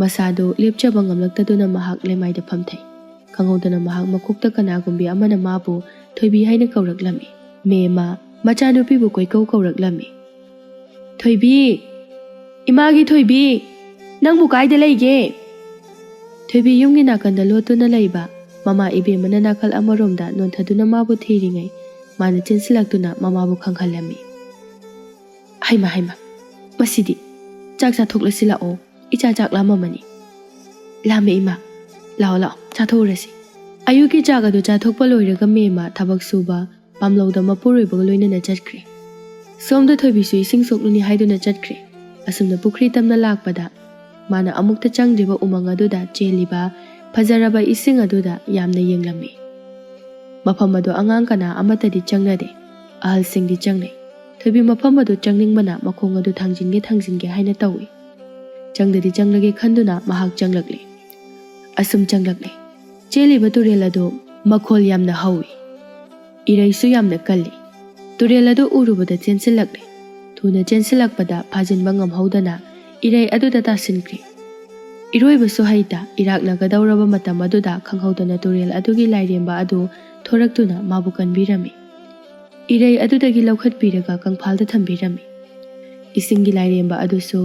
ꯃꯁꯥꯗꯨ ꯂꯦꯞꯆꯕ ꯉꯝꯂꯛꯇꯗꯨꯅ ꯃꯍꯥꯛ ꯂꯩꯃꯥꯏꯗ ꯐꯝꯊꯩ꯫ ꯈꯪꯍꯧꯗꯅ ꯃꯍꯥꯛ ꯃꯀꯣꯛꯇ ꯀꯅꯥꯒꯨꯝꯕꯤ ꯑꯃꯅ ꯃꯥꯕꯨ "ꯊꯣꯏꯕꯤ" ꯍꯥꯏꯅ ꯀꯧꯔꯛꯂꯝꯃꯤ꯫ "ꯃꯦꯝꯃ", ꯃꯆꯥꯅꯨꯄꯤꯕꯨ ꯀꯣꯏꯀꯧ ꯀꯧꯔꯛꯂꯝꯃꯤ꯫ "ꯊꯣꯏꯕꯤ! ꯏꯃꯥꯒꯤ ꯊꯣꯏꯕꯤ! ꯅꯪꯕꯨ ꯀꯥꯏꯗ ꯂꯩꯒꯦ?" ꯊꯣꯏꯕꯤ ꯌꯨꯝꯒꯤ ꯅꯥꯀꯟꯗ ꯂꯣꯠꯇꯨꯅ ꯂꯩꯕ ꯃꯃꯥ ꯏꯕꯦꯝꯃꯅ ꯅꯥꯀꯜ ꯑꯃꯔꯣꯝꯗ ꯅꯣꯟꯊꯗꯨꯅ ꯃꯥꯕꯨ ꯊꯤꯔꯤꯉꯩ, ꯃꯥꯅ ꯆꯦꯟꯁꯤꯜꯂꯛꯇꯨꯅ ꯃꯃꯥꯕꯨ ꯈꯪꯍꯜꯂꯝꯃꯤ꯫ "ꯍꯩꯃ, ꯍꯩꯃ, ꯃꯁꯤꯗꯤ! ꯆꯥꯛ ꯆꯥꯊꯣꯛꯂꯁꯤ ꯂꯥꯛꯑꯣ, ꯏꯆꯥ ꯆꯥꯛ ꯂꯥꯝꯃꯝꯃꯅꯤ"꯫ "ꯂꯥꯝꯃꯦ ꯏꯃꯥ, ꯂꯥꯛꯑꯣ, ꯂꯥꯛꯑꯣ, ꯆꯥꯊꯣꯛꯎꯔꯁꯤ"꯫ ꯑꯌꯨꯛꯀꯤ ꯆꯥꯛ ꯑꯗꯨ ꯆꯥꯊꯣꯛꯄ ꯂꯣꯏꯔꯒ ꯃꯦꯝꯃ ꯊꯕꯛ ꯁꯨꯕ ꯄꯥꯝꯂꯧꯗ ꯃꯄꯨꯔꯣꯏꯕꯒ ꯂꯣꯏꯅꯅ ꯆꯠꯈ꯭ꯔꯦ꯫ ꯁꯣꯝꯗ ꯊꯣꯏꯕꯤꯁꯨ ꯏꯁꯤꯡ ꯁꯣꯛꯂꯨꯅꯤ ꯍꯥꯏꯗꯨꯅ ꯆꯠꯈ꯭ꯔꯦ꯫ ꯑꯁꯨꯝꯅ ꯄꯨꯈ꯭ꯔꯤ ꯇꯝꯅ ꯂꯥꯛꯄꯗ ꯃꯥꯅ ꯑꯃꯨꯛꯇ ꯆꯪꯗ꯭ꯔꯤꯕ ꯎꯃꯪ ꯑꯗꯨꯗ ꯆꯦꯜꯂꯤꯕ ꯐꯖꯔꯕ ꯏꯁꯤꯡ ꯑꯗꯨꯗ ꯌꯥꯝꯅ ꯌꯦꯡꯂꯝꯃꯤ꯫ ꯃꯐꯝ ꯑꯗꯨ ꯑꯉꯥꯡ ꯀꯅꯥ ꯑꯃꯠꯇꯗꯤ ꯆꯪꯅꯗꯦ꯫ ꯑꯍꯜꯁꯤꯡꯗꯤ ꯆꯪꯅꯩ꯫ ꯊꯣꯏꯕꯤ ꯃꯐꯝ ꯑꯗꯨ ꯆꯪꯅꯤꯡꯕꯅ ꯃꯈꯣꯡ ꯑꯗꯨ ꯊꯥꯡꯖꯤꯟꯒꯦ ꯊꯥꯡꯖꯤꯟꯒꯦ ꯍꯥꯏꯅ ꯇꯧꯏ꯫ ꯆꯪꯗꯗꯤ ꯆꯪꯂꯒꯦ ꯈꯟꯗꯨꯅ ꯃꯍꯥꯛ ꯆꯪꯂꯛꯂꯦ꯫ ꯑꯁꯨꯝ ꯆꯪꯂꯛꯂꯦ꯫ ꯆꯦꯜꯂꯤꯕ ꯇꯨꯔꯦꯜ ꯑꯗꯨ ꯃꯈꯣꯜ ꯌꯥꯝꯅ ꯍꯧꯏ꯫ ꯏꯔꯩꯁꯨ ꯌꯥꯝꯅ ꯀꯜꯂꯤ꯫ ꯇꯨꯔꯦꯜ ꯑꯗꯨ ꯎꯔꯨꯕꯗ ꯆꯦꯟꯁꯤꯜꯂꯛꯂꯦ꯫ ꯊꯨꯅ ꯆꯦꯟꯁꯤꯜꯂꯛꯄꯗ ꯐꯥꯖꯤꯟꯕ ꯉꯝꯍꯧꯗꯅ ꯏꯔꯩ ꯑꯗꯨꯗ ꯇꯥꯁꯤꯟꯈ꯭ꯔꯦ꯫ ꯏꯔꯣꯏꯕꯁꯨ ꯍꯩꯇ ꯏꯔꯥꯛꯅꯒꯗꯧꯔꯕ ꯃꯇꯝ ꯑꯗꯨꯗ ꯈꯪꯍꯧꯗꯅ ꯇꯨꯔꯦꯜ ꯑꯗꯨꯒꯤ ꯂꯥꯏꯔꯦꯝꯕ ꯑꯗꯨ ꯊꯣꯔꯛꯇꯨꯅ ꯃꯥꯕꯨ ꯀꯟꯕꯤꯔꯝꯃꯤ꯫ ꯏꯔꯩ ꯑꯗꯨꯗꯒꯤ ꯂꯧꯈꯠꯄꯤꯔꯒ ꯀꯪꯐꯥꯜꯗ ꯊꯝꯕꯤꯔꯝꯃꯤ꯫ ꯏꯁꯤꯡꯒꯤ ꯂꯥꯏꯔꯦꯝꯕ ꯑꯗꯨꯁꯨ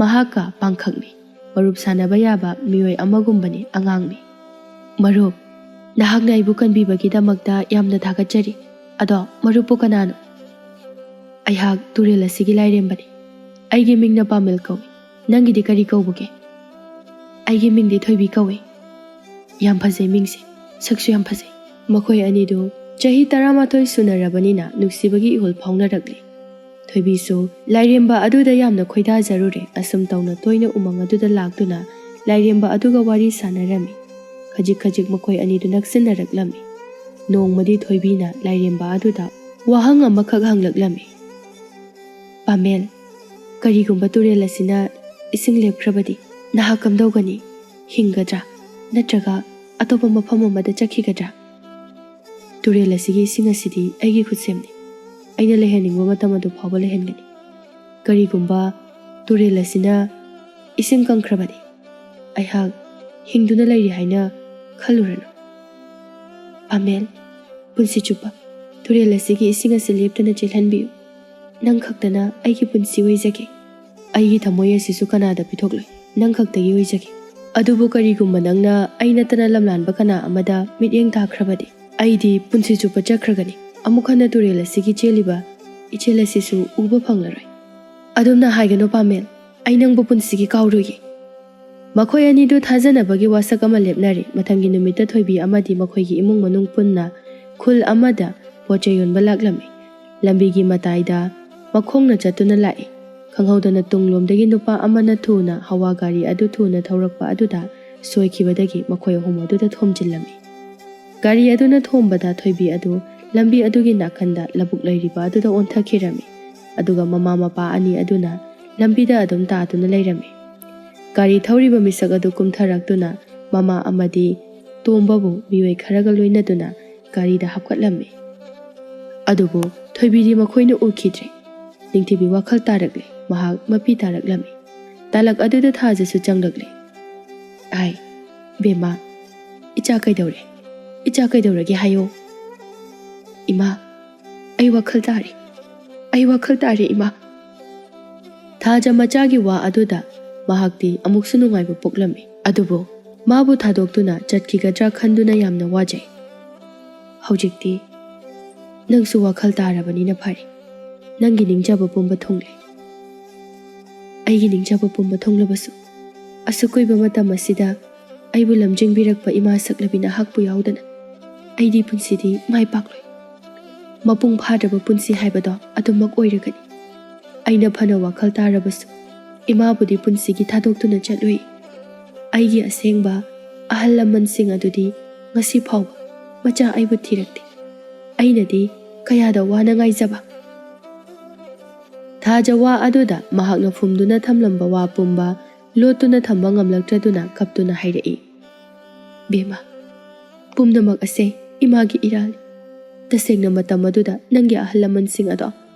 ꯃꯍꯥꯛꯀ ꯄꯥꯡꯈꯛꯅꯤ, ꯃꯔꯨꯞ ꯁꯥꯟꯅꯕ ꯌꯥꯕ ꯃꯤꯑꯣꯏ ꯑꯃꯒꯨꯝꯕꯅꯤ, ꯑꯉꯥꯡꯅꯤ꯫ "ꯃꯔꯨꯞ, ꯅꯍꯥꯛꯅ ꯑꯩꯕꯨ ꯀꯟꯕꯤꯕꯒꯤꯗꯃꯛꯇ ꯌꯥꯝꯅ ꯊꯥꯒꯠꯆꯔꯤ꯫ ꯑꯗꯣ ꯃꯔꯨꯞꯄꯨ ꯀꯅꯥꯅꯣ?" "ꯑꯩꯍꯥꯛ ꯇꯨꯔꯦꯜ ꯑꯁꯤꯒꯤ ꯂꯥꯏꯔꯦꯝꯕꯅꯤ꯫ ꯑꯩꯒꯤ ꯃꯤꯡꯅ ꯄꯥꯃꯦꯜ ꯀꯧꯏ꯫ ꯅꯪꯒꯤꯗꯤ ꯀꯔꯤ ꯀꯧꯕꯒꯦ?" "ꯑꯩꯒꯤ ꯃꯤꯡꯗꯤ ꯊꯣꯏꯕꯤ ꯀꯧꯏ꯫" "ꯌꯥꯝ ꯐꯖꯩ ꯃꯤꯡꯁꯦ, ꯁꯛꯁꯨ ꯌꯥꯝ ꯐꯖꯩ꯫" ꯃꯈꯣꯏ ꯑꯅꯤꯗꯨ ꯆꯍꯤ ꯇꯔꯥꯃꯥꯊꯣꯏ ꯁꯨꯅꯔꯕꯅꯤꯅ ꯅꯨꯡꯁꯤꯕꯒꯤ ꯏꯍꯨꯜ ꯐꯥꯎꯅꯔꯛꯂꯤ꯫ ꯊꯣꯏꯕꯤꯁꯨ ꯂꯥꯏꯔꯦꯝꯕ ꯑꯗꯨꯗ ꯌꯥꯝꯅ ꯈꯣꯏꯗꯥꯖꯔꯨꯔꯦ꯫ ꯑꯁꯨꯝ ꯇꯧꯅ ꯇꯣꯏꯅ ꯎꯃꯪ ꯑꯗꯨꯗ ꯂꯥꯛꯇꯨꯅ ꯂꯥꯏꯔꯦꯝꯕ ꯑꯗꯨꯒ ꯋꯥꯔꯤ ꯁꯥꯟꯅꯔꯝꯃꯤ꯫ ꯈꯖꯤꯛ ꯈꯖꯤꯛ ꯃꯈꯣꯏ ꯑꯅꯤꯗꯨ ꯅꯛꯁꯤꯟꯅꯔꯛꯂꯝꯃꯤ꯫ ꯅꯣꯡꯃꯗꯤ ꯊꯣꯏꯕꯤꯅ ꯂꯥꯏꯔꯦꯝꯕ ꯑꯗꯨꯗ ꯋꯥꯍꯪ ꯑꯃꯈꯛ ꯍꯪꯂꯛꯂꯝꯃꯤ꯫ "ꯄꯥꯃꯦꯜ, ꯀꯔꯤꯒꯨꯝꯕ ꯇꯨꯔꯦꯜ ꯑꯁꯤꯅ ꯏꯁꯤꯡ ꯂꯦꯞꯈ꯭ꯔꯕꯗꯤ ꯅꯍꯥꯛ ꯀꯝꯗꯧꯒꯅꯤ? ꯍꯤꯡꯒꯗ꯭ꯔꯥ? ꯅꯠꯇ꯭ꯔꯒ ꯑꯇꯣꯞꯄ ꯃꯐꯝ ꯑꯃꯗ ꯆꯠꯈꯤꯒꯗ꯭ꯔꯥ?" "ꯇꯨꯔꯦꯜ ꯑꯁꯤꯒꯤ ꯏꯁꯤꯡ ꯑꯁꯤꯗꯤ ꯑꯩꯒꯤ ꯈꯨꯠꯁꯦꯝꯅꯤ꯫ ꯑꯩꯅ ꯂꯩꯍꯟꯅꯤꯡꯕ ꯃꯇꯝ ꯑꯗꯨ ꯐꯥꯎꯕ ꯂꯩꯍꯟꯒꯅꯤ꯫ ꯀꯔꯤꯒꯨꯝꯕ ꯇꯨꯔꯦꯜ ꯑꯁꯤꯅ ꯏꯁꯤꯡ ꯀꯪꯈ꯭ꯔꯕꯗꯤ ꯑꯩꯍꯥꯛ ꯍꯤꯡꯗꯨꯅ ꯂꯩꯔꯤ ꯍꯥꯏꯅ ꯈꯜꯂꯨꯔꯅꯨ꯫ ꯄꯥꯃꯦꯜ, ꯄꯨꯟꯁꯤ ꯆꯨꯞꯄ ꯇꯨꯔꯦꯜ ꯑꯁꯤꯒꯤ ꯏꯁꯤꯡ ꯑꯁꯤ ꯂꯦꯞꯇꯅ ꯆꯦꯜꯍꯟꯕꯤꯌꯨ꯫ ꯅꯪ ꯈꯛꯇꯅ ꯑꯩꯒꯤ ꯄꯨꯟꯁꯤ ꯑꯣꯏꯖꯒꯦ꯫ ꯑꯩꯒꯤ ꯊꯃꯣꯏ ꯑꯁꯤꯁꯨ ꯀꯅꯥꯗ ꯄꯤꯊꯣꯛꯂꯣꯏ, ꯅꯪ ꯈꯛꯇꯒꯤ ꯑꯣꯏꯖꯒꯦ꯫ ꯑꯗꯨꯕꯨ ꯀꯔꯤꯒꯨꯝꯕ ꯅꯪꯅ ꯑꯩ ꯅꯠꯇꯅ ꯂꯝꯂꯥꯟꯕ ꯀꯅꯥ ꯑꯃꯗ ꯃꯤꯠꯌꯦꯡ ꯇꯥꯈ꯭ꯔꯕꯗꯤ ꯑꯩꯗꯤ ꯄꯨꯟꯁꯤ ꯆꯨꯞꯄ ꯆꯠꯈ꯭ꯔꯒꯅꯤ꯫ ꯑꯃꯨꯛ ꯍꯟꯅ ꯇꯨꯔꯦꯜ ꯑꯁꯤꯒꯤ ꯆꯦꯜꯂꯤꯕ ꯏꯆꯦꯜ ꯑꯁꯤꯁꯨ ꯎꯕ ꯐꯪꯂꯔꯣꯏ꯫" "ꯑꯗꯨꯝꯅ ꯍꯥꯏꯒꯅꯨ ꯄꯥꯃꯦꯜ, ꯑꯩ ꯅꯪꯕꯨ ꯄꯨꯟꯁꯤꯒꯤ ꯀꯥꯎꯔꯣꯏꯌꯦ꯫" ꯃꯈꯣꯏ ꯑꯅꯤꯗꯨ ꯊꯥꯖꯅꯕꯒꯤ ꯋꯥꯁꯛ ꯑꯃ ꯂꯦꯞꯅꯔꯦ꯫ ꯃꯊꯪꯒꯤ ꯅꯨꯃꯤꯠꯇ ꯊꯣꯏꯕꯤ ꯑꯃꯗꯤ ꯃꯈꯣꯏꯒꯤ ꯏꯃꯨꯡ ꯃꯅꯨꯡ ꯄꯨꯟꯅ ꯈꯨꯜ ꯑꯃꯗ ꯄꯣꯠ ꯆꯩ ꯌꯣꯟꯕ ꯂꯥꯛꯂꯝꯃꯤ꯫ ꯂꯝꯕꯤꯒꯤ ꯃꯇꯥꯏꯗ ꯃꯈꯣꯡꯅ ꯆꯠꯇꯨꯅ ꯂꯥꯛꯏ꯫ ꯈꯪꯍꯧꯗꯅ ꯇꯨꯡꯂꯣꯝꯗꯒꯤ ꯅꯨꯄꯥ ꯑꯃꯅ ꯊꯨꯅ ꯍꯋꯥ ꯒꯥꯔꯤ ꯑꯗꯨ ꯊꯨꯅ ꯊꯧꯔꯛꯄ ꯑꯗꯨꯗ ꯁꯣꯏꯈꯤꯕꯗꯒꯤ ꯃꯈꯣꯏ ꯑꯍꯨꯝ ꯑꯗꯨꯗ ꯊꯣꯝꯖꯤꯜꯂꯝꯃꯤ꯫ ꯒꯥꯔꯤ ꯑꯗꯨꯅ ꯊꯣꯝꯕꯗ ꯊꯣꯏꯕꯤ ꯑꯗꯨ ꯂꯝꯕꯤ ꯑꯗꯨꯒꯤ ꯅꯥꯀꯟꯗ ꯂꯧꯕꯨꯛ ꯂꯩꯔꯤꯕ ꯑꯗꯨꯗ ꯑꯣꯟꯊꯈꯤꯔꯝꯃꯤ꯫ ꯑꯗꯨꯒ ꯃꯃꯥ ꯃꯄꯥ ꯑꯅꯤ ꯑꯗꯨꯅ ꯂꯝꯕꯤꯗ ꯑꯗꯨꯝ ꯇꯥꯗꯨꯅ ꯂꯩꯔꯝꯃꯤ꯫ ꯒꯥꯔꯤ ꯊꯧꯔꯤꯕ ꯃꯤꯁꯛ ꯑꯗꯨ ꯀꯨꯝꯊꯔꯛꯇꯨꯅ ꯃꯃꯥ ꯑꯃꯗꯤ ꯇꯣꯝꯕꯕꯨ ꯃꯤꯑꯣꯏ ꯈꯔꯒ ꯂꯣꯏꯅꯗꯨꯅ ꯒꯥꯔꯤꯗ ꯍꯥꯞꯀꯠꯂꯝꯃꯤ꯫ ꯑꯗꯨꯕꯨ ꯊꯣꯏꯕꯤꯗꯤ ꯃꯈꯣꯏꯅ ꯎꯈꯤꯗ꯭ꯔꯦ꯫ ꯅꯤꯡꯊꯤꯕꯤ ꯋꯥꯈꯜ ꯇꯥꯔꯛꯂꯦ꯫ ꯃꯍꯥꯛ ꯃꯄꯤ ꯇꯥꯔꯛꯂꯝꯃꯤ꯫ ꯇꯥꯂꯛ ꯑꯗꯨꯗ ꯊꯥꯖꯁꯨ ꯆꯪꯂꯛꯂꯦ꯫ "ꯑꯥꯏ, ꯕꯦꯝꯃ, ꯏꯆꯥ ꯀꯩꯗꯧꯔꯦ? ꯏꯆꯥ ꯀꯩꯗꯧꯔꯒꯦ ꯍꯥꯏꯌꯣ?" "ꯏꯃꯥ, ꯑꯩ ꯋꯥꯈꯜ ꯇꯥꯔꯦ꯫ ꯑꯩ ꯋꯥꯈꯜ ꯇꯥꯔꯦ, ꯏꯃꯥ꯫" ꯊꯥꯖ ꯃꯆꯥꯒꯤ ꯋꯥ ꯑꯗꯨꯗ ꯃꯍꯥꯛꯇꯤ ꯑꯃꯨꯛꯁꯨ ꯅꯨꯡꯉꯥꯏꯕ ꯄꯣꯛꯂꯝꯃꯤ꯫ ꯑꯗꯨꯕꯨ ꯃꯥꯕꯨ ꯊꯥꯗꯣꯛꯇꯨꯅ ꯆꯠꯈꯤꯒꯗ꯭ꯔꯥ ꯈꯟꯗꯨꯅ ꯌꯥꯝꯅ ꯋꯥꯖꯩ꯫ "ꯍꯧꯖꯤꯛꯇꯤ ꯅꯪꯁꯨ ꯋꯥꯈꯜ ꯇꯥꯔꯕꯅꯤꯅ ꯐꯔꯦ꯫ ꯅꯪꯒꯤ ꯅꯤꯡꯖꯕ ꯄꯨꯝꯕ ꯊꯨꯡꯂꯦ꯫" "ꯑꯩꯒꯤ ꯅꯤꯡꯖꯕ ꯄꯨꯝꯕ ꯊꯨꯡꯂꯕꯁꯨ, ꯑꯁꯨꯛ ꯀꯨꯏꯕ ꯃꯇꯝ ꯑꯁꯤꯗ ꯑꯩꯕꯨ ꯂꯝꯖꯤꯡꯕꯤꯔꯛꯄ ꯏꯃꯥ ꯁꯛꯂꯕꯤ ꯅꯍꯥꯛꯄꯨ ꯌꯥꯎꯗꯅ ꯑꯩꯗꯤ ꯄꯨꯟꯁꯤꯗꯤ ꯃꯥꯏ ꯄꯥꯛꯂꯣꯏ꯫ ꯃꯄꯨꯡ ꯐꯥꯗ꯭ꯔꯕ ꯄꯨꯟꯁꯤ ꯍꯥꯏꯕꯗꯣ ꯑꯗꯨꯃꯛ ꯑꯣꯏꯔꯒꯅꯤ꯫ ꯑꯩꯅ ꯐꯅ ꯋꯥꯈꯜ ꯇꯥꯔꯕꯁꯨ ꯏꯃꯥꯕꯨꯗꯤ ꯄꯨꯟꯁꯤꯒꯤ ꯊꯥꯗꯣꯛꯇꯨꯅ ꯆꯠꯂꯨꯏ꯫ ꯑꯩꯒꯤ ꯑꯁꯦꯡꯕ ꯑꯍꯜ ꯂꯃꯟꯁꯤꯡ ꯑꯗꯨꯗꯤ ꯉꯁꯤ ꯐꯥꯎꯕ ꯃꯆꯥ ꯑꯩꯕꯨ ꯊꯤꯔꯛꯇꯦ꯫ ꯑꯩꯅꯗꯤ ꯀꯌꯥꯗ ꯋꯥꯅ ꯉꯥꯏꯖꯕ꯫" ꯊꯥꯖ ꯋꯥ ꯑꯗꯨꯗ ꯃꯍꯥꯛꯅ ꯐꯨꯝꯗꯨꯅ ꯊꯝꯂꯝꯕ ꯋꯥ ꯄꯨꯝꯕ ꯂꯣꯠꯇꯨꯅ ꯊꯝꯕ ꯉꯝꯂꯛꯇ꯭ꯔꯗꯨꯅ ꯀꯞꯇꯨꯅ ꯍꯥꯏꯔꯛꯏ, "ꯕꯦꯝꯃ, ꯄꯨꯝꯅꯃꯛ ꯑꯁꯦ ꯏꯃꯥꯒꯤ ꯏꯔꯥꯜꯅꯤ꯫ ꯇꯁꯦꯡꯅ ꯃꯇꯝ ꯑꯗꯨꯗ ꯅꯪꯒꯤ ꯑꯍꯜ ꯂꯃꯟꯁꯤꯡ ꯑꯗꯣ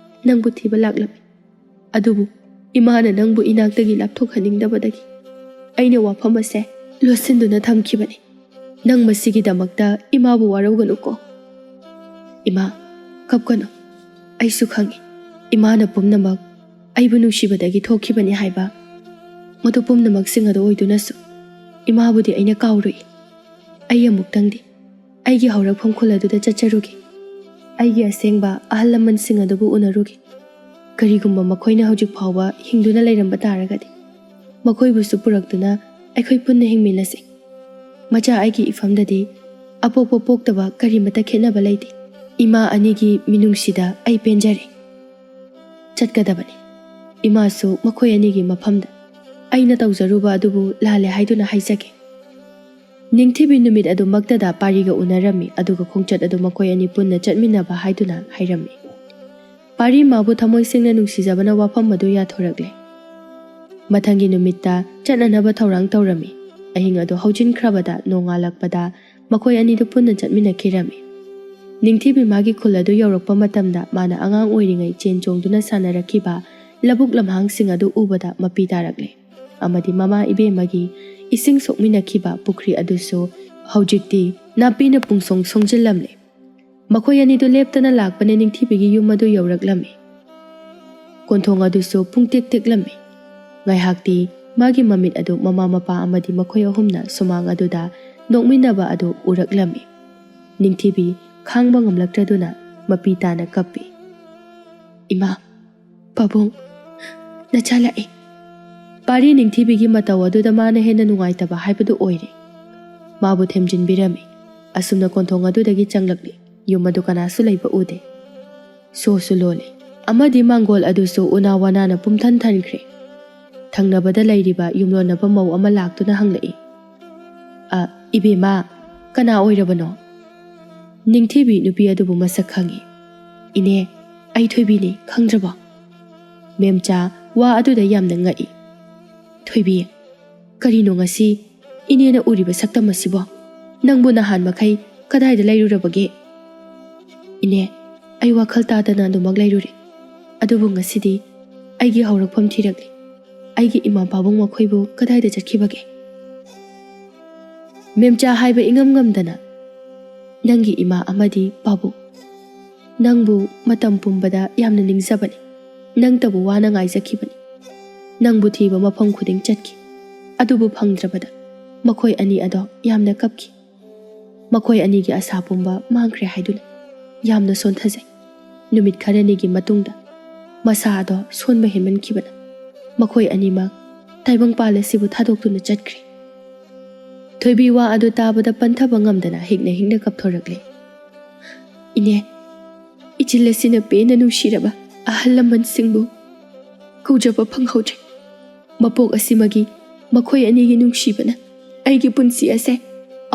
ꯅꯪꯕꯨ ꯊꯤꯕ ꯂꯥꯛꯂꯝꯃꯤ꯫ ꯑꯗꯨꯕꯨ ꯏꯃꯥꯅ ꯅꯪꯕꯨ ꯏꯅꯥꯛꯇꯒꯤ ꯂꯥꯞꯊꯣꯛꯍꯟꯅꯤꯡꯗꯕꯗꯒꯤ ꯑꯩꯅ ꯋꯥꯐꯝ ꯑꯁꯦ ꯂꯣꯠꯁꯤꯟꯗꯨꯅ ꯊꯝꯈꯤꯕꯅꯤ꯫ ꯅꯪ ꯃꯁꯤꯒꯤꯗꯃꯛꯇ ꯏꯃꯥꯕꯨ ꯋꯥꯔꯧꯒꯅꯨꯀꯣ꯫" "ꯏꯃꯥ, ꯀꯞꯀꯅꯨ꯫ ꯑꯩꯁꯨ ꯈꯪꯏ, ꯏꯃꯥꯅ ꯄꯨꯝꯅꯃꯛ ꯑꯩꯕꯨ ꯅꯨꯡꯁꯤꯕꯗꯒꯤ ꯊꯣꯛꯈꯤꯕꯅꯤ ꯍꯥꯏꯕ꯫ ꯃꯗꯨ ꯄꯨꯝꯅꯃꯛꯁꯤꯡ ꯑꯗꯨ ꯑꯣꯏꯗꯨꯅꯁꯨ ꯏꯃꯥꯕꯨꯗꯤ ꯑꯩꯅ ꯀꯥꯎꯔꯨꯏ꯫ ꯑꯩ ꯑꯃꯨꯛꯇꯪꯗꯤ ꯑꯩꯒꯤ ꯍꯧꯔꯛꯐꯝ ꯈꯨꯜ ꯑꯗꯨꯗ ꯆꯠꯆꯔꯨꯒꯦ꯫ ꯑꯩꯒꯤ ꯑꯁꯦꯡꯕ ꯑꯍꯜ ꯂꯃꯟꯁꯤꯡ ꯑꯗꯨꯕꯨ ꯎꯅꯔꯨꯒꯦ꯫ ꯀꯔꯤꯒꯨꯝꯕ ꯃꯈꯣꯏꯅ ꯍꯧꯖꯤꯛ ꯐꯥꯎꯕ ꯍꯤꯡꯗꯨꯅ ꯂꯩꯔꯝꯕ ꯇꯥꯔꯒꯗꯤ, ꯃꯈꯣꯏꯕꯨꯁꯨ ꯄꯨꯔꯛꯇꯨꯅ ꯑꯩꯈꯣꯏ ꯄꯨꯟꯅ ꯍꯤꯡꯃꯤꯟꯅꯁꯤ꯫ ꯃꯆꯥ ꯑꯩꯒꯤ ꯏꯐꯝꯗꯗꯤ ꯑꯄꯣꯛꯄ ꯄꯣꯛꯇꯕ ꯀꯔꯤꯃꯠꯇ ꯈꯦꯠꯅꯕ ꯂꯩꯇꯦ꯫ ꯏꯃꯥ ꯑꯅꯤꯒꯤ ꯃꯤꯅꯨꯡꯁꯤꯗ ꯑꯩ ꯄꯦꯟꯖꯔꯦ꯫ ꯆꯠꯀꯗꯕꯅꯤ꯫ ꯏꯃꯥꯁꯨ ꯃꯈꯣꯏ ꯑꯅꯤꯒꯤ ꯃꯐꯝꯗ ꯑꯩꯅ ꯇꯧꯖꯔꯨꯕ ꯑꯗꯨꯕꯨ ꯂꯥꯜꯂꯦ ꯍꯥꯏꯗꯨꯅ ꯍꯥꯏꯖꯒꯦ꯫" ꯅꯤꯡꯊꯤꯕꯤ ꯅꯨꯃꯤꯠ ꯑꯗꯨꯃꯛꯇꯗ ꯄꯥꯔꯤꯒ ꯎꯅꯔꯝꯃꯤ, ꯑꯗꯨꯒ ꯈꯣꯡꯆꯠ ꯑꯗꯨ ꯃꯈꯣꯏ ꯑꯅꯤ ꯄꯨꯟꯅ ꯆꯠꯃꯤꯟꯅꯕ ꯍꯥꯏꯗꯨꯅ ꯍꯥꯏꯔꯝꯃꯤ꯫ ꯄꯥꯔꯤ ꯃꯥꯕꯨ ꯊꯃꯣꯏ ꯁꯦꯡꯅ ꯅꯨꯡꯁꯤꯖꯕꯅ ꯋꯥꯐꯝ ꯑꯗꯨ ꯌꯥꯊꯣꯔꯛꯂꯦ꯫ ꯃꯊꯪꯒꯤ ꯅꯨꯃꯤꯠꯇ ꯆꯠꯅꯅꯕ ꯊꯧꯔꯥꯡ ꯇꯧꯔꯝꯃꯤ꯫ ꯑꯍꯤꯡ ꯑꯗꯨ ꯍꯧꯖꯤꯟꯈ꯭ꯔꯕꯗ ꯅꯣꯡꯉꯥꯜꯂꯛꯄꯗ ꯃꯈꯣꯏ ꯑꯅꯤꯗꯨ ꯄꯨꯟꯅ ꯆꯠꯃꯤꯟꯅꯈꯤꯔꯝꯃꯤ꯫ ꯅꯤꯡꯊꯤꯕꯤ ꯃꯥꯒꯤ ꯈꯨꯜ ꯑꯗꯨ ꯌꯧꯔꯛꯄ ꯃꯇꯝꯗ ꯃꯥꯅ ꯑꯉꯥꯡ ꯑꯣꯏꯔꯤꯉꯩ ꯆꯦꯟ ꯆꯣꯡꯗꯨꯅ ꯁꯥꯟꯅꯔꯛꯈꯤꯕ ꯂꯧꯕꯨꯛ ꯂꯝꯍꯥꯡꯁꯤꯡ ꯑꯗꯨ ꯎꯕꯗ ꯃꯄꯤ ꯇꯥꯔꯛꯂꯦ꯫ ꯑꯃꯗꯤ ꯃꯃꯥ ꯏꯕꯦꯝꯃꯒꯤ ꯏꯁꯤꯡ ꯁꯣꯛꯃꯤꯟꯅꯈꯤꯕ ꯄꯨꯈ꯭ꯔꯤ ꯑꯗꯨꯁꯨ ꯍꯧꯖꯤꯛꯇꯤ ꯅꯥꯄꯤꯅ ꯄꯨꯡꯁꯣꯡ ꯁꯣꯡꯖꯤꯜꯂꯝꯂꯦ꯫ ꯃꯈꯣꯏ ꯑꯅꯤꯗꯨ ꯂꯦꯞꯇꯅ ꯂꯥꯛꯄꯅ ꯅꯤꯡꯊꯤꯕꯤꯒꯤ ꯌꯨꯝ ꯑꯗꯨ ꯌꯧꯔꯛꯂꯝꯃꯤ꯫ ꯀꯣꯟꯊꯣꯡ ꯑꯗꯨꯁꯨ ꯄꯨꯡꯇꯦꯛ ꯇꯦꯛꯂꯝꯃꯤ꯫ ꯉꯥꯏꯍꯥꯛꯇꯤ ꯃꯥꯒꯤ ꯃꯃꯤꯠ ꯑꯗꯨ ꯃꯃꯥ ꯃꯄꯥ ꯑꯃꯗꯤ ꯃꯈꯣꯏ ꯑꯍꯨꯝꯅ ꯁꯨꯃꯥꯡ ꯑꯗꯨꯗ ꯅꯣꯛꯃꯤꯟꯅꯕ ꯑꯗꯨ ꯎꯔꯛꯂꯝꯃꯤ꯫ ꯅꯤꯡꯊꯤꯕꯤ ꯈꯥꯡꯕ ꯉꯝꯂꯛꯇ꯭ꯔꯗꯨꯅ ꯃꯄꯤ ꯇꯥꯅ ꯀꯞꯄꯤ꯫ "ꯏꯃꯥ, ꯄꯥꯕꯨꯡ, ꯅꯆꯥ ꯂꯥꯛꯑꯦ!" ꯄꯥꯔꯤ ꯅꯤꯡꯊꯤꯕꯤꯒꯤ ꯃꯇꯧ ꯑꯗꯨꯗ ꯃꯥꯅ ꯍꯦꯟꯅ ꯅꯨꯡꯉꯥꯏꯇꯕ ꯍꯥꯏꯕꯗꯨ ꯑꯣꯏꯔꯦ꯫ ꯃꯥꯕꯨ ꯊꯦꯝꯖꯤꯟꯕꯤꯔꯝꯃꯤ꯫ ꯑꯁꯨꯝꯅ ꯀꯣꯟꯊꯣꯡ ꯑꯗꯨꯗꯒꯤ ꯆꯪꯂꯛꯂꯤ꯫ ꯌꯨꯝ ꯑꯗꯨ ꯀꯅꯥꯁꯨ ꯂꯩꯕ ꯎꯗꯦ꯫ ꯁꯣꯁꯨ ꯂꯣꯜꯂꯦ꯫ ꯑꯃꯗꯤ ꯃꯥꯡꯒꯣꯜ ꯑꯗꯨꯁꯨ ꯎꯅꯥ ꯋꯥꯅꯥꯅ ꯄꯨꯝꯊꯟ ꯊꯟꯈ꯭ꯔꯦ꯫ ꯊꯪꯅꯕꯗ ꯂꯩꯔꯤꯕ ꯌꯨꯝꯂꯣꯟꯅꯕ ꯃꯧ ꯑꯃ ꯂꯥꯛꯇꯨꯅ ꯍꯪꯂꯛꯏ, "ꯑ, ꯏꯕꯦꯝꯃ, ꯀꯅꯥ ꯑꯣꯏꯔꯕꯅꯣ?" ꯅꯤꯡꯊꯤꯕꯤ ꯅꯨꯄꯤ ꯑꯗꯨꯕꯨ ꯃꯁꯛ ꯈꯪꯏ꯫ "ꯏꯅꯦ, ꯑꯩ ꯊꯣꯏꯕꯤꯅꯤ, ꯈꯪꯗ꯭ꯔꯕꯣ?" ꯃꯦꯝꯆꯥ ꯋꯥ ꯑꯗꯨꯗ ꯌꯥꯝꯅ ꯉꯛꯏ꯫ "ꯊꯣꯏꯕꯤ, ꯀꯔꯤꯅꯣ ꯉꯁꯤ ꯏꯅꯦꯅ ꯎꯔꯤꯕ ꯁꯛꯇꯝ ꯑꯁꯤꯕꯣ? ꯅꯪꯕꯨ ꯅꯍꯥꯟ ꯃꯈꯩ ꯀꯗꯥꯏꯗ ꯂꯩꯔꯨꯔꯕꯒꯦ?" "ꯏꯅꯦ, ꯑꯩ ꯋꯥꯈꯜ ꯇꯥꯗꯅ ꯑꯗꯨꯃꯛ ꯂꯩꯔꯨꯔꯦ꯫ ꯑꯗꯨꯕꯨ ꯉꯁꯤꯗꯤ ꯑꯩꯒꯤ ꯍꯧꯔꯛꯐꯝ ꯊꯤꯔꯛꯂꯦ꯫ ꯑꯩꯒꯤ ꯏꯃꯥ ꯄꯥꯕꯨꯡ ꯃꯈꯣꯏꯕꯨ ꯀꯗꯥꯏꯗ ꯆꯠꯈꯤꯕꯒꯦ?" ꯃꯦꯝꯆꯥ ꯍꯥꯏꯕ ꯏꯉꯝ ꯉꯝꯗꯅ, "ꯅꯪꯒꯤ ꯏꯃꯥ ꯑꯃꯗꯤ ꯄꯥꯕꯨꯡ, ꯅꯪꯕꯨ ꯃꯇꯝ ꯄꯨꯝꯕꯗ ꯌꯥꯝꯅ ꯅꯤꯡꯖꯕꯅꯤ꯫ ꯅꯪꯇꯕꯨ ꯋꯥꯅ ꯉꯥꯏꯖꯈꯤꯕꯅꯤ꯫ ꯅꯪꯕꯨ ꯊꯤꯕ ꯃꯐꯝ ꯈꯨꯗꯤꯡ ꯆꯠꯈꯤ꯫ ꯑꯗꯨꯕꯨ ꯐꯪꯗ꯭ꯔꯕꯗ ꯃꯈꯣꯏ ꯑꯅꯤ ꯑꯗꯣ ꯌꯥꯝꯅ ꯀꯞꯈꯤ꯫ ꯃꯈꯣꯏ ꯑꯅꯤꯒꯤ ꯑꯁꯥ ꯄꯨꯝꯕ ꯃꯥꯡꯈ꯭ꯔꯦ ꯍꯥꯏꯗꯨꯅ ꯌꯥꯝꯅ ꯁꯣꯟꯊꯖꯩ꯫ ꯅꯨꯃꯤꯠ ꯈꯔꯅꯤꯒꯤ ꯃꯇꯨꯡꯗ ꯃꯁꯥ ꯑꯗꯣ ꯁꯣꯟꯕ ꯍꯦꯟꯃꯟꯈꯤꯕꯅ ꯃꯈꯣꯏ ꯑꯅꯤꯃꯛ ꯇꯥꯏꯕꯪꯄꯥꯜ ꯑꯁꯤꯕꯨ ꯊꯥꯗꯣꯛꯇꯨꯅ ꯆꯠꯈ꯭ꯔꯦ꯫" ꯊꯣꯏꯕꯤ ꯋꯥ ꯑꯗꯨ ꯇꯥꯕꯗ ꯄꯟꯊꯕ ꯉꯝꯗꯅ ꯍꯤꯛꯅ ꯍꯤꯛꯅ ꯀꯞꯊꯣꯔꯛꯂꯦ꯫ "ꯏꯅꯦ, ꯏꯆꯤꯜ ꯑꯁꯤꯅ ꯄꯦꯟꯅ ꯅꯨꯡꯁꯤꯔꯕ ꯑꯍꯜ ꯂꯃꯟꯁꯤꯡꯕꯨ ꯀꯧꯖꯕ ꯐꯪꯍꯧꯗ꯭ꯔꯦ꯫ ꯃꯄꯣꯛ ꯑꯁꯤꯃꯒꯤ ꯃꯈꯣꯏ ꯑꯅꯤꯒꯤ ꯅꯨꯡꯁꯤꯕꯅ ꯑꯩꯒꯤ ꯄꯨꯟꯁꯤ ꯑꯁꯦ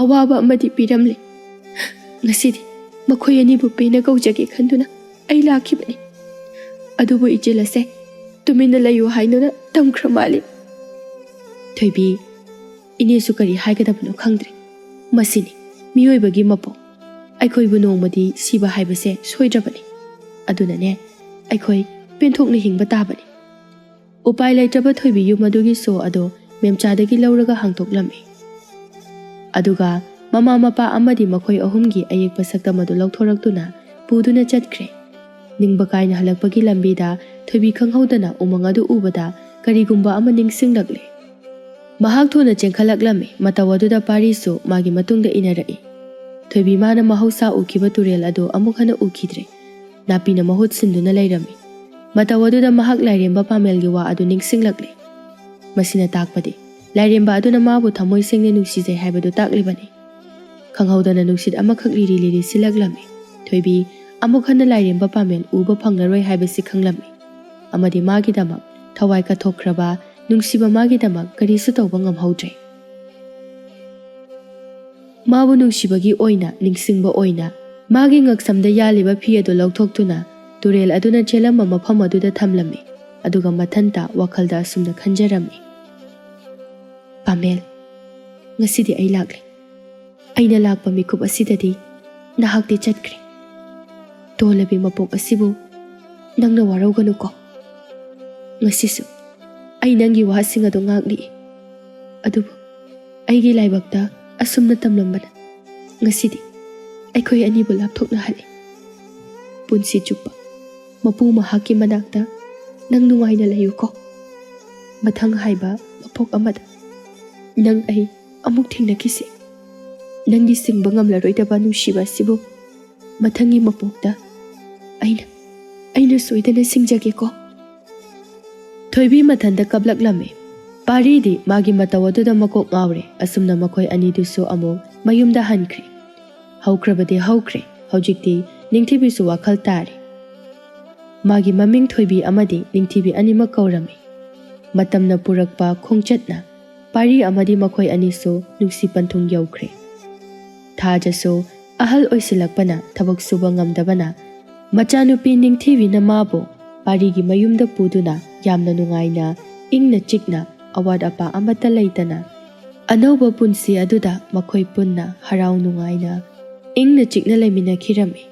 ꯑꯋꯥꯕ ꯑꯃꯗꯤ ꯄꯤꯔꯝꯂꯦ꯫ ꯉꯁꯤꯗꯤ ꯃꯈꯣꯏ ꯑꯅꯤꯕꯨ ꯄꯦꯟꯅ ꯀꯧꯖꯒꯦ ꯈꯟꯗꯨꯅ ꯑꯩ ꯂꯥꯛꯈꯤꯕꯅꯤ꯫ ꯑꯗꯨꯕꯨ ꯏꯆꯤꯜ ꯑꯁꯦ ꯇꯨꯃꯤꯟꯅ ꯂꯩꯌꯨ ꯍꯥꯏꯗꯨꯅ ꯇꯝꯈ꯭ꯔ ꯃꯥꯜꯂꯤ꯫" ꯊꯣꯏꯕꯤ, ꯏꯅꯦꯁꯨ ꯀꯔꯤ ꯍꯥꯏꯒꯗꯕꯅꯣ ꯈꯪꯗ꯭ꯔꯦ꯫ ꯃꯁꯤꯅꯤ ꯃꯤꯑꯣꯏꯕꯒꯤ ꯃꯄꯣꯛ꯫ ꯑꯩꯈꯣꯏꯕꯨ ꯅꯣꯡꯃꯗꯤ ꯁꯤꯕ ꯍꯥꯏꯕꯁꯦ ꯁꯣꯏꯗ꯭ꯔꯕꯅꯤ꯫ ꯑꯗꯨꯅꯅꯦ, ꯑꯩꯈꯣꯏ ꯄꯦꯟꯊꯣꯛꯅ ꯍꯤꯡꯕ ꯇꯥꯕꯅꯤ꯫ ꯎꯄꯥꯏ ꯂꯩꯇ꯭ꯔꯕ ꯊꯣꯏꯕꯤ ꯌꯨꯝ ꯑꯗꯨꯒꯤ ꯁꯣ ꯑꯗꯨ ꯃꯦꯝꯆꯥꯗꯒꯤ ꯂꯧꯔꯒ ꯍꯥꯡꯗꯣꯛꯂꯝꯃꯤ꯫ ꯑꯗꯨꯒ ꯃꯃꯥ ꯃꯄꯥ ꯑꯃꯗꯤ ꯃꯈꯣꯏ ꯑꯍꯨꯝꯒꯤ ꯑꯌꯦꯛꯄ ꯁꯛꯇꯝ ꯑꯗꯨ ꯂꯧꯊꯣꯔꯛꯇꯨꯅ ꯄꯨꯗꯨꯅ ꯆꯠꯈ꯭ꯔꯦ꯫ ꯅꯤꯡꯕ ꯀꯥꯏꯅ ꯍꯜꯂꯛꯄꯒꯤ ꯂꯝꯕꯤꯗ ꯊꯣꯏꯕꯤ ꯈꯪꯍꯧꯗꯅ ꯎꯃꯪ ꯑꯗꯨ ꯎꯕꯗ ꯀꯔꯤꯒꯨꯝꯕ ꯑꯃ ꯅꯤꯡꯁꯤꯡꯂꯛꯂꯦ꯫ ꯃꯍꯥꯛ ꯊꯨꯅ ꯆꯦꯟꯈꯠꯂꯛꯂꯝꯃꯤ꯫ ꯃꯇꯧ ꯑꯗꯨꯗ ꯄꯥꯔꯤꯁꯨ ꯃꯥꯒꯤ ꯃꯇꯨꯡꯗ ꯏꯟꯅꯔꯛꯏ꯫ ꯊꯣꯏꯕꯤ ꯃꯥꯅ ꯃꯍꯧꯁꯥ ꯎꯈꯤꯕ ꯇꯨꯔꯦꯜ ꯑꯗꯨ ꯑꯃꯨꯛ ꯍꯟꯅ ꯎꯈꯤꯗ꯭ꯔꯦ꯫ ꯅꯥꯄꯤꯅ ꯃꯍꯨꯠ ꯁꯤꯟꯗꯨꯅ ꯂꯩꯔꯝꯃꯤ꯫ ꯃꯇꯧ ꯑꯗꯨꯗ ꯃꯍꯥꯛ ꯂꯥꯏꯔꯦꯝꯕ ꯄꯥꯃꯦꯜꯒꯤ ꯋꯥ ꯑꯗꯨ ꯅꯤꯡꯁꯤꯡꯂꯛꯂꯦ꯫ ꯃꯁꯤꯅ ꯇꯥꯛꯄꯗꯤ ꯂꯥꯏꯔꯦꯝꯕ ꯑꯗꯨꯅ ꯃꯥꯕꯨ ꯊꯃꯣꯏ ꯁꯦꯡꯅ ꯅꯨꯡꯁꯤꯖꯩ ꯍꯥꯏꯕꯗꯨ ꯇꯥꯛꯂꯤꯕꯅꯤ꯫ ꯈꯪꯍꯧꯗꯅ ꯅꯨꯡꯁꯤꯠ ꯑꯃꯈꯛ ꯂꯤꯔꯤ ꯂꯤꯔꯤ ꯁꯤꯜꯂꯛꯂꯝꯃꯤ꯫ ꯊꯣꯏꯕꯤ ꯑꯃꯨꯛ ꯍꯟꯅ ꯂꯥꯏꯔꯦꯝꯕ ꯄꯥꯃꯦꯜ ꯎꯕ ꯐꯪꯂꯔꯣꯏ ꯍꯥꯏꯕꯁꯤ ꯈꯪꯂꯝꯃꯤ꯫ ꯑꯃꯗꯤ ꯃꯥꯒꯤꯗꯃꯛ ꯊꯋꯥꯏ ꯀꯠꯊꯣꯛꯈ꯭ꯔꯕ ꯅꯨꯡꯁꯤꯕ ꯃꯥꯒꯤꯗꯃꯛ ꯀꯔꯤꯁꯨ ꯇꯧꯕ ꯉꯝꯍꯧꯗ꯭ꯔꯦ꯫ ꯃꯥꯕꯨ ꯅꯨꯡꯁꯤꯕꯒꯤ ꯑꯣꯏꯅ, ꯅꯤꯡꯁꯤꯡꯕ ꯑꯣꯏꯅ, ꯃꯥꯒꯤ ꯉꯛꯁꯝꯗ ꯌꯥꯜꯂꯤꯕ ꯐꯤ ꯑꯗꯨ ꯂꯧꯊꯣꯛꯇꯨꯅ ꯇꯨꯔꯦꯜ ꯑꯗꯨꯅ ꯆꯦꯜꯂꯝꯕ ꯃꯐꯝ ꯑꯗꯨꯗ ꯊꯝꯂꯝꯃꯤ꯫ ꯑꯗꯨꯒ ꯃꯊꯟꯇ ꯋꯥꯈꯜꯗ ꯑꯁꯨꯝꯅ ꯈꯟꯖꯔꯝꯃꯤ, "ꯄꯥꯃꯦꯜ, ꯉꯁꯤꯗꯤ ꯑꯩ ꯂꯥꯛꯂꯦ꯫ ꯑꯩꯅ ꯂꯥꯛꯄ ꯃꯤꯀꯨꯞ ꯑꯁꯤꯗꯗꯤ ꯅꯍꯥꯛꯇꯤ ꯆꯠꯈ꯭ꯔꯦ꯫ ꯇꯣꯂꯕꯤ ꯃꯄꯣꯛ ꯑꯁꯤꯕꯨ ꯅꯪꯅ ꯋꯥꯔꯧꯒꯅꯨꯀꯣ꯫ ꯉꯁꯤꯁꯨ ꯑꯩ ꯅꯪꯒꯤ ꯋꯥꯍꯩꯁꯤꯡ ꯑꯗꯨ ꯉꯥꯛꯂꯤ꯫ ꯑꯗꯨꯕꯨ ꯑꯩꯒꯤ ꯂꯥꯏꯕꯛꯇ ꯑꯁꯨꯝꯅ ꯇꯝꯂꯝꯕꯅ ꯉꯁꯤꯗꯤ ꯑꯩꯈꯣꯏ ꯑꯅꯤꯕꯨ ꯂꯥꯞꯊꯣꯛꯅꯍꯜꯂꯤ꯫ ꯄꯨꯟꯁꯤ ꯆꯨꯞꯄ ꯃꯄꯨ ꯃꯍꯥꯛꯀꯤ ꯃꯅꯥꯛꯇ ꯅꯪ ꯅꯨꯡꯉꯥꯏꯅ ꯂꯩꯌꯨꯀꯣ꯫ ꯃꯊꯪ ꯍꯥꯏꯕ ꯃꯄꯣꯛ ꯑꯃꯗ ꯅꯪ ꯑꯩ ꯑꯃꯨꯛ ꯊꯦꯡꯅꯈꯤꯁꯤ꯫ ꯅꯪꯒꯤ ꯁꯤꯡꯕ ꯉꯝꯂꯔꯣꯏꯗꯕ ꯅꯨꯡꯁꯤꯕ ꯑꯁꯤꯕꯨ ꯃꯊꯪꯒꯤ ꯃꯄꯣꯛꯇ ꯑꯩꯅ, ꯑꯩꯅ ꯁꯣꯏꯗꯅ ꯁꯤꯡꯖꯒꯦꯀꯣ꯫" ꯊꯣꯏꯕꯤ ꯃꯊꯟꯇ ꯀꯞꯂꯛꯂꯝꯃꯤ꯫ ꯄꯥꯔꯤꯗꯤ ꯃꯥꯒꯤ ꯃꯇꯧ ꯑꯗꯨꯗ ꯃꯀꯣꯛ ꯉꯥꯎꯔꯦ꯫ ꯑꯁꯨꯝꯅ ꯃꯈꯣꯏ ꯑꯅꯤꯗꯨꯁꯨ ꯑꯃꯨꯛ ꯃꯌꯨꯝꯗ ꯍꯟꯈ꯭ꯔꯦ꯫ ꯍꯧꯈ꯭ꯔꯕꯗꯤ ꯍꯧꯈ꯭ꯔꯦ, ꯍꯧꯖꯤꯛꯇꯤ ꯅꯤꯡꯊꯤꯕꯤꯁꯨ ꯋꯥꯈꯜ ꯇꯥꯔꯦ꯫ ꯃꯥꯒꯤ ꯃꯃꯤꯡ ꯊꯣꯏꯕꯤ ꯑꯃꯗꯤ ꯅꯤꯡꯊꯤꯕꯤ ꯑꯅꯤꯃꯛ ꯀꯧꯔꯝꯃꯤ꯫ ꯃꯇꯝꯅ ꯄꯨꯔꯛꯄ ꯈꯣꯡꯆꯠꯅ ꯄꯥꯔꯤ ꯑꯃꯗꯤ ꯃꯈꯣꯏ ꯑꯅꯤꯁꯨ ꯅꯨꯡꯁꯤ ꯄꯟꯊꯨꯡ ꯌꯧꯈ꯭ꯔꯦ꯫ ꯊꯥꯖꯁꯨ ꯑꯍꯜ ꯑꯣꯏꯁꯤꯜꯂꯛꯄꯅ, ꯊꯕꯛ ꯁꯨꯕ ꯉꯝꯗꯕꯅ, ꯃꯆꯥꯅꯨꯄꯤ ꯅꯤꯡꯊꯤꯕꯤꯅ ꯃꯥꯕꯨ ꯄꯥꯔꯤꯒꯤ ꯃꯌꯨꯝꯗ ꯄꯨꯗꯨꯅ ꯌꯥꯝꯅ ꯅꯨꯡꯉꯥꯏꯅ, ꯏꯪꯅ ꯆꯤꯛꯅ, ꯑꯋꯥꯠ ꯑꯄꯥ ꯑꯃꯠꯇ ꯂꯩꯇꯅ ꯑꯅꯧꯕ ꯄꯨꯟꯁꯤ ꯑꯗꯨꯗ ꯃꯈꯣꯏ ꯄꯨꯟꯅ ꯍꯔꯥꯎ ꯅꯨꯡꯉꯥꯏꯅ, ꯏꯪꯅ ꯆꯤꯛꯅ ꯂꯩꯃꯤꯟꯅꯈꯤꯔꯝꯃꯤ꯫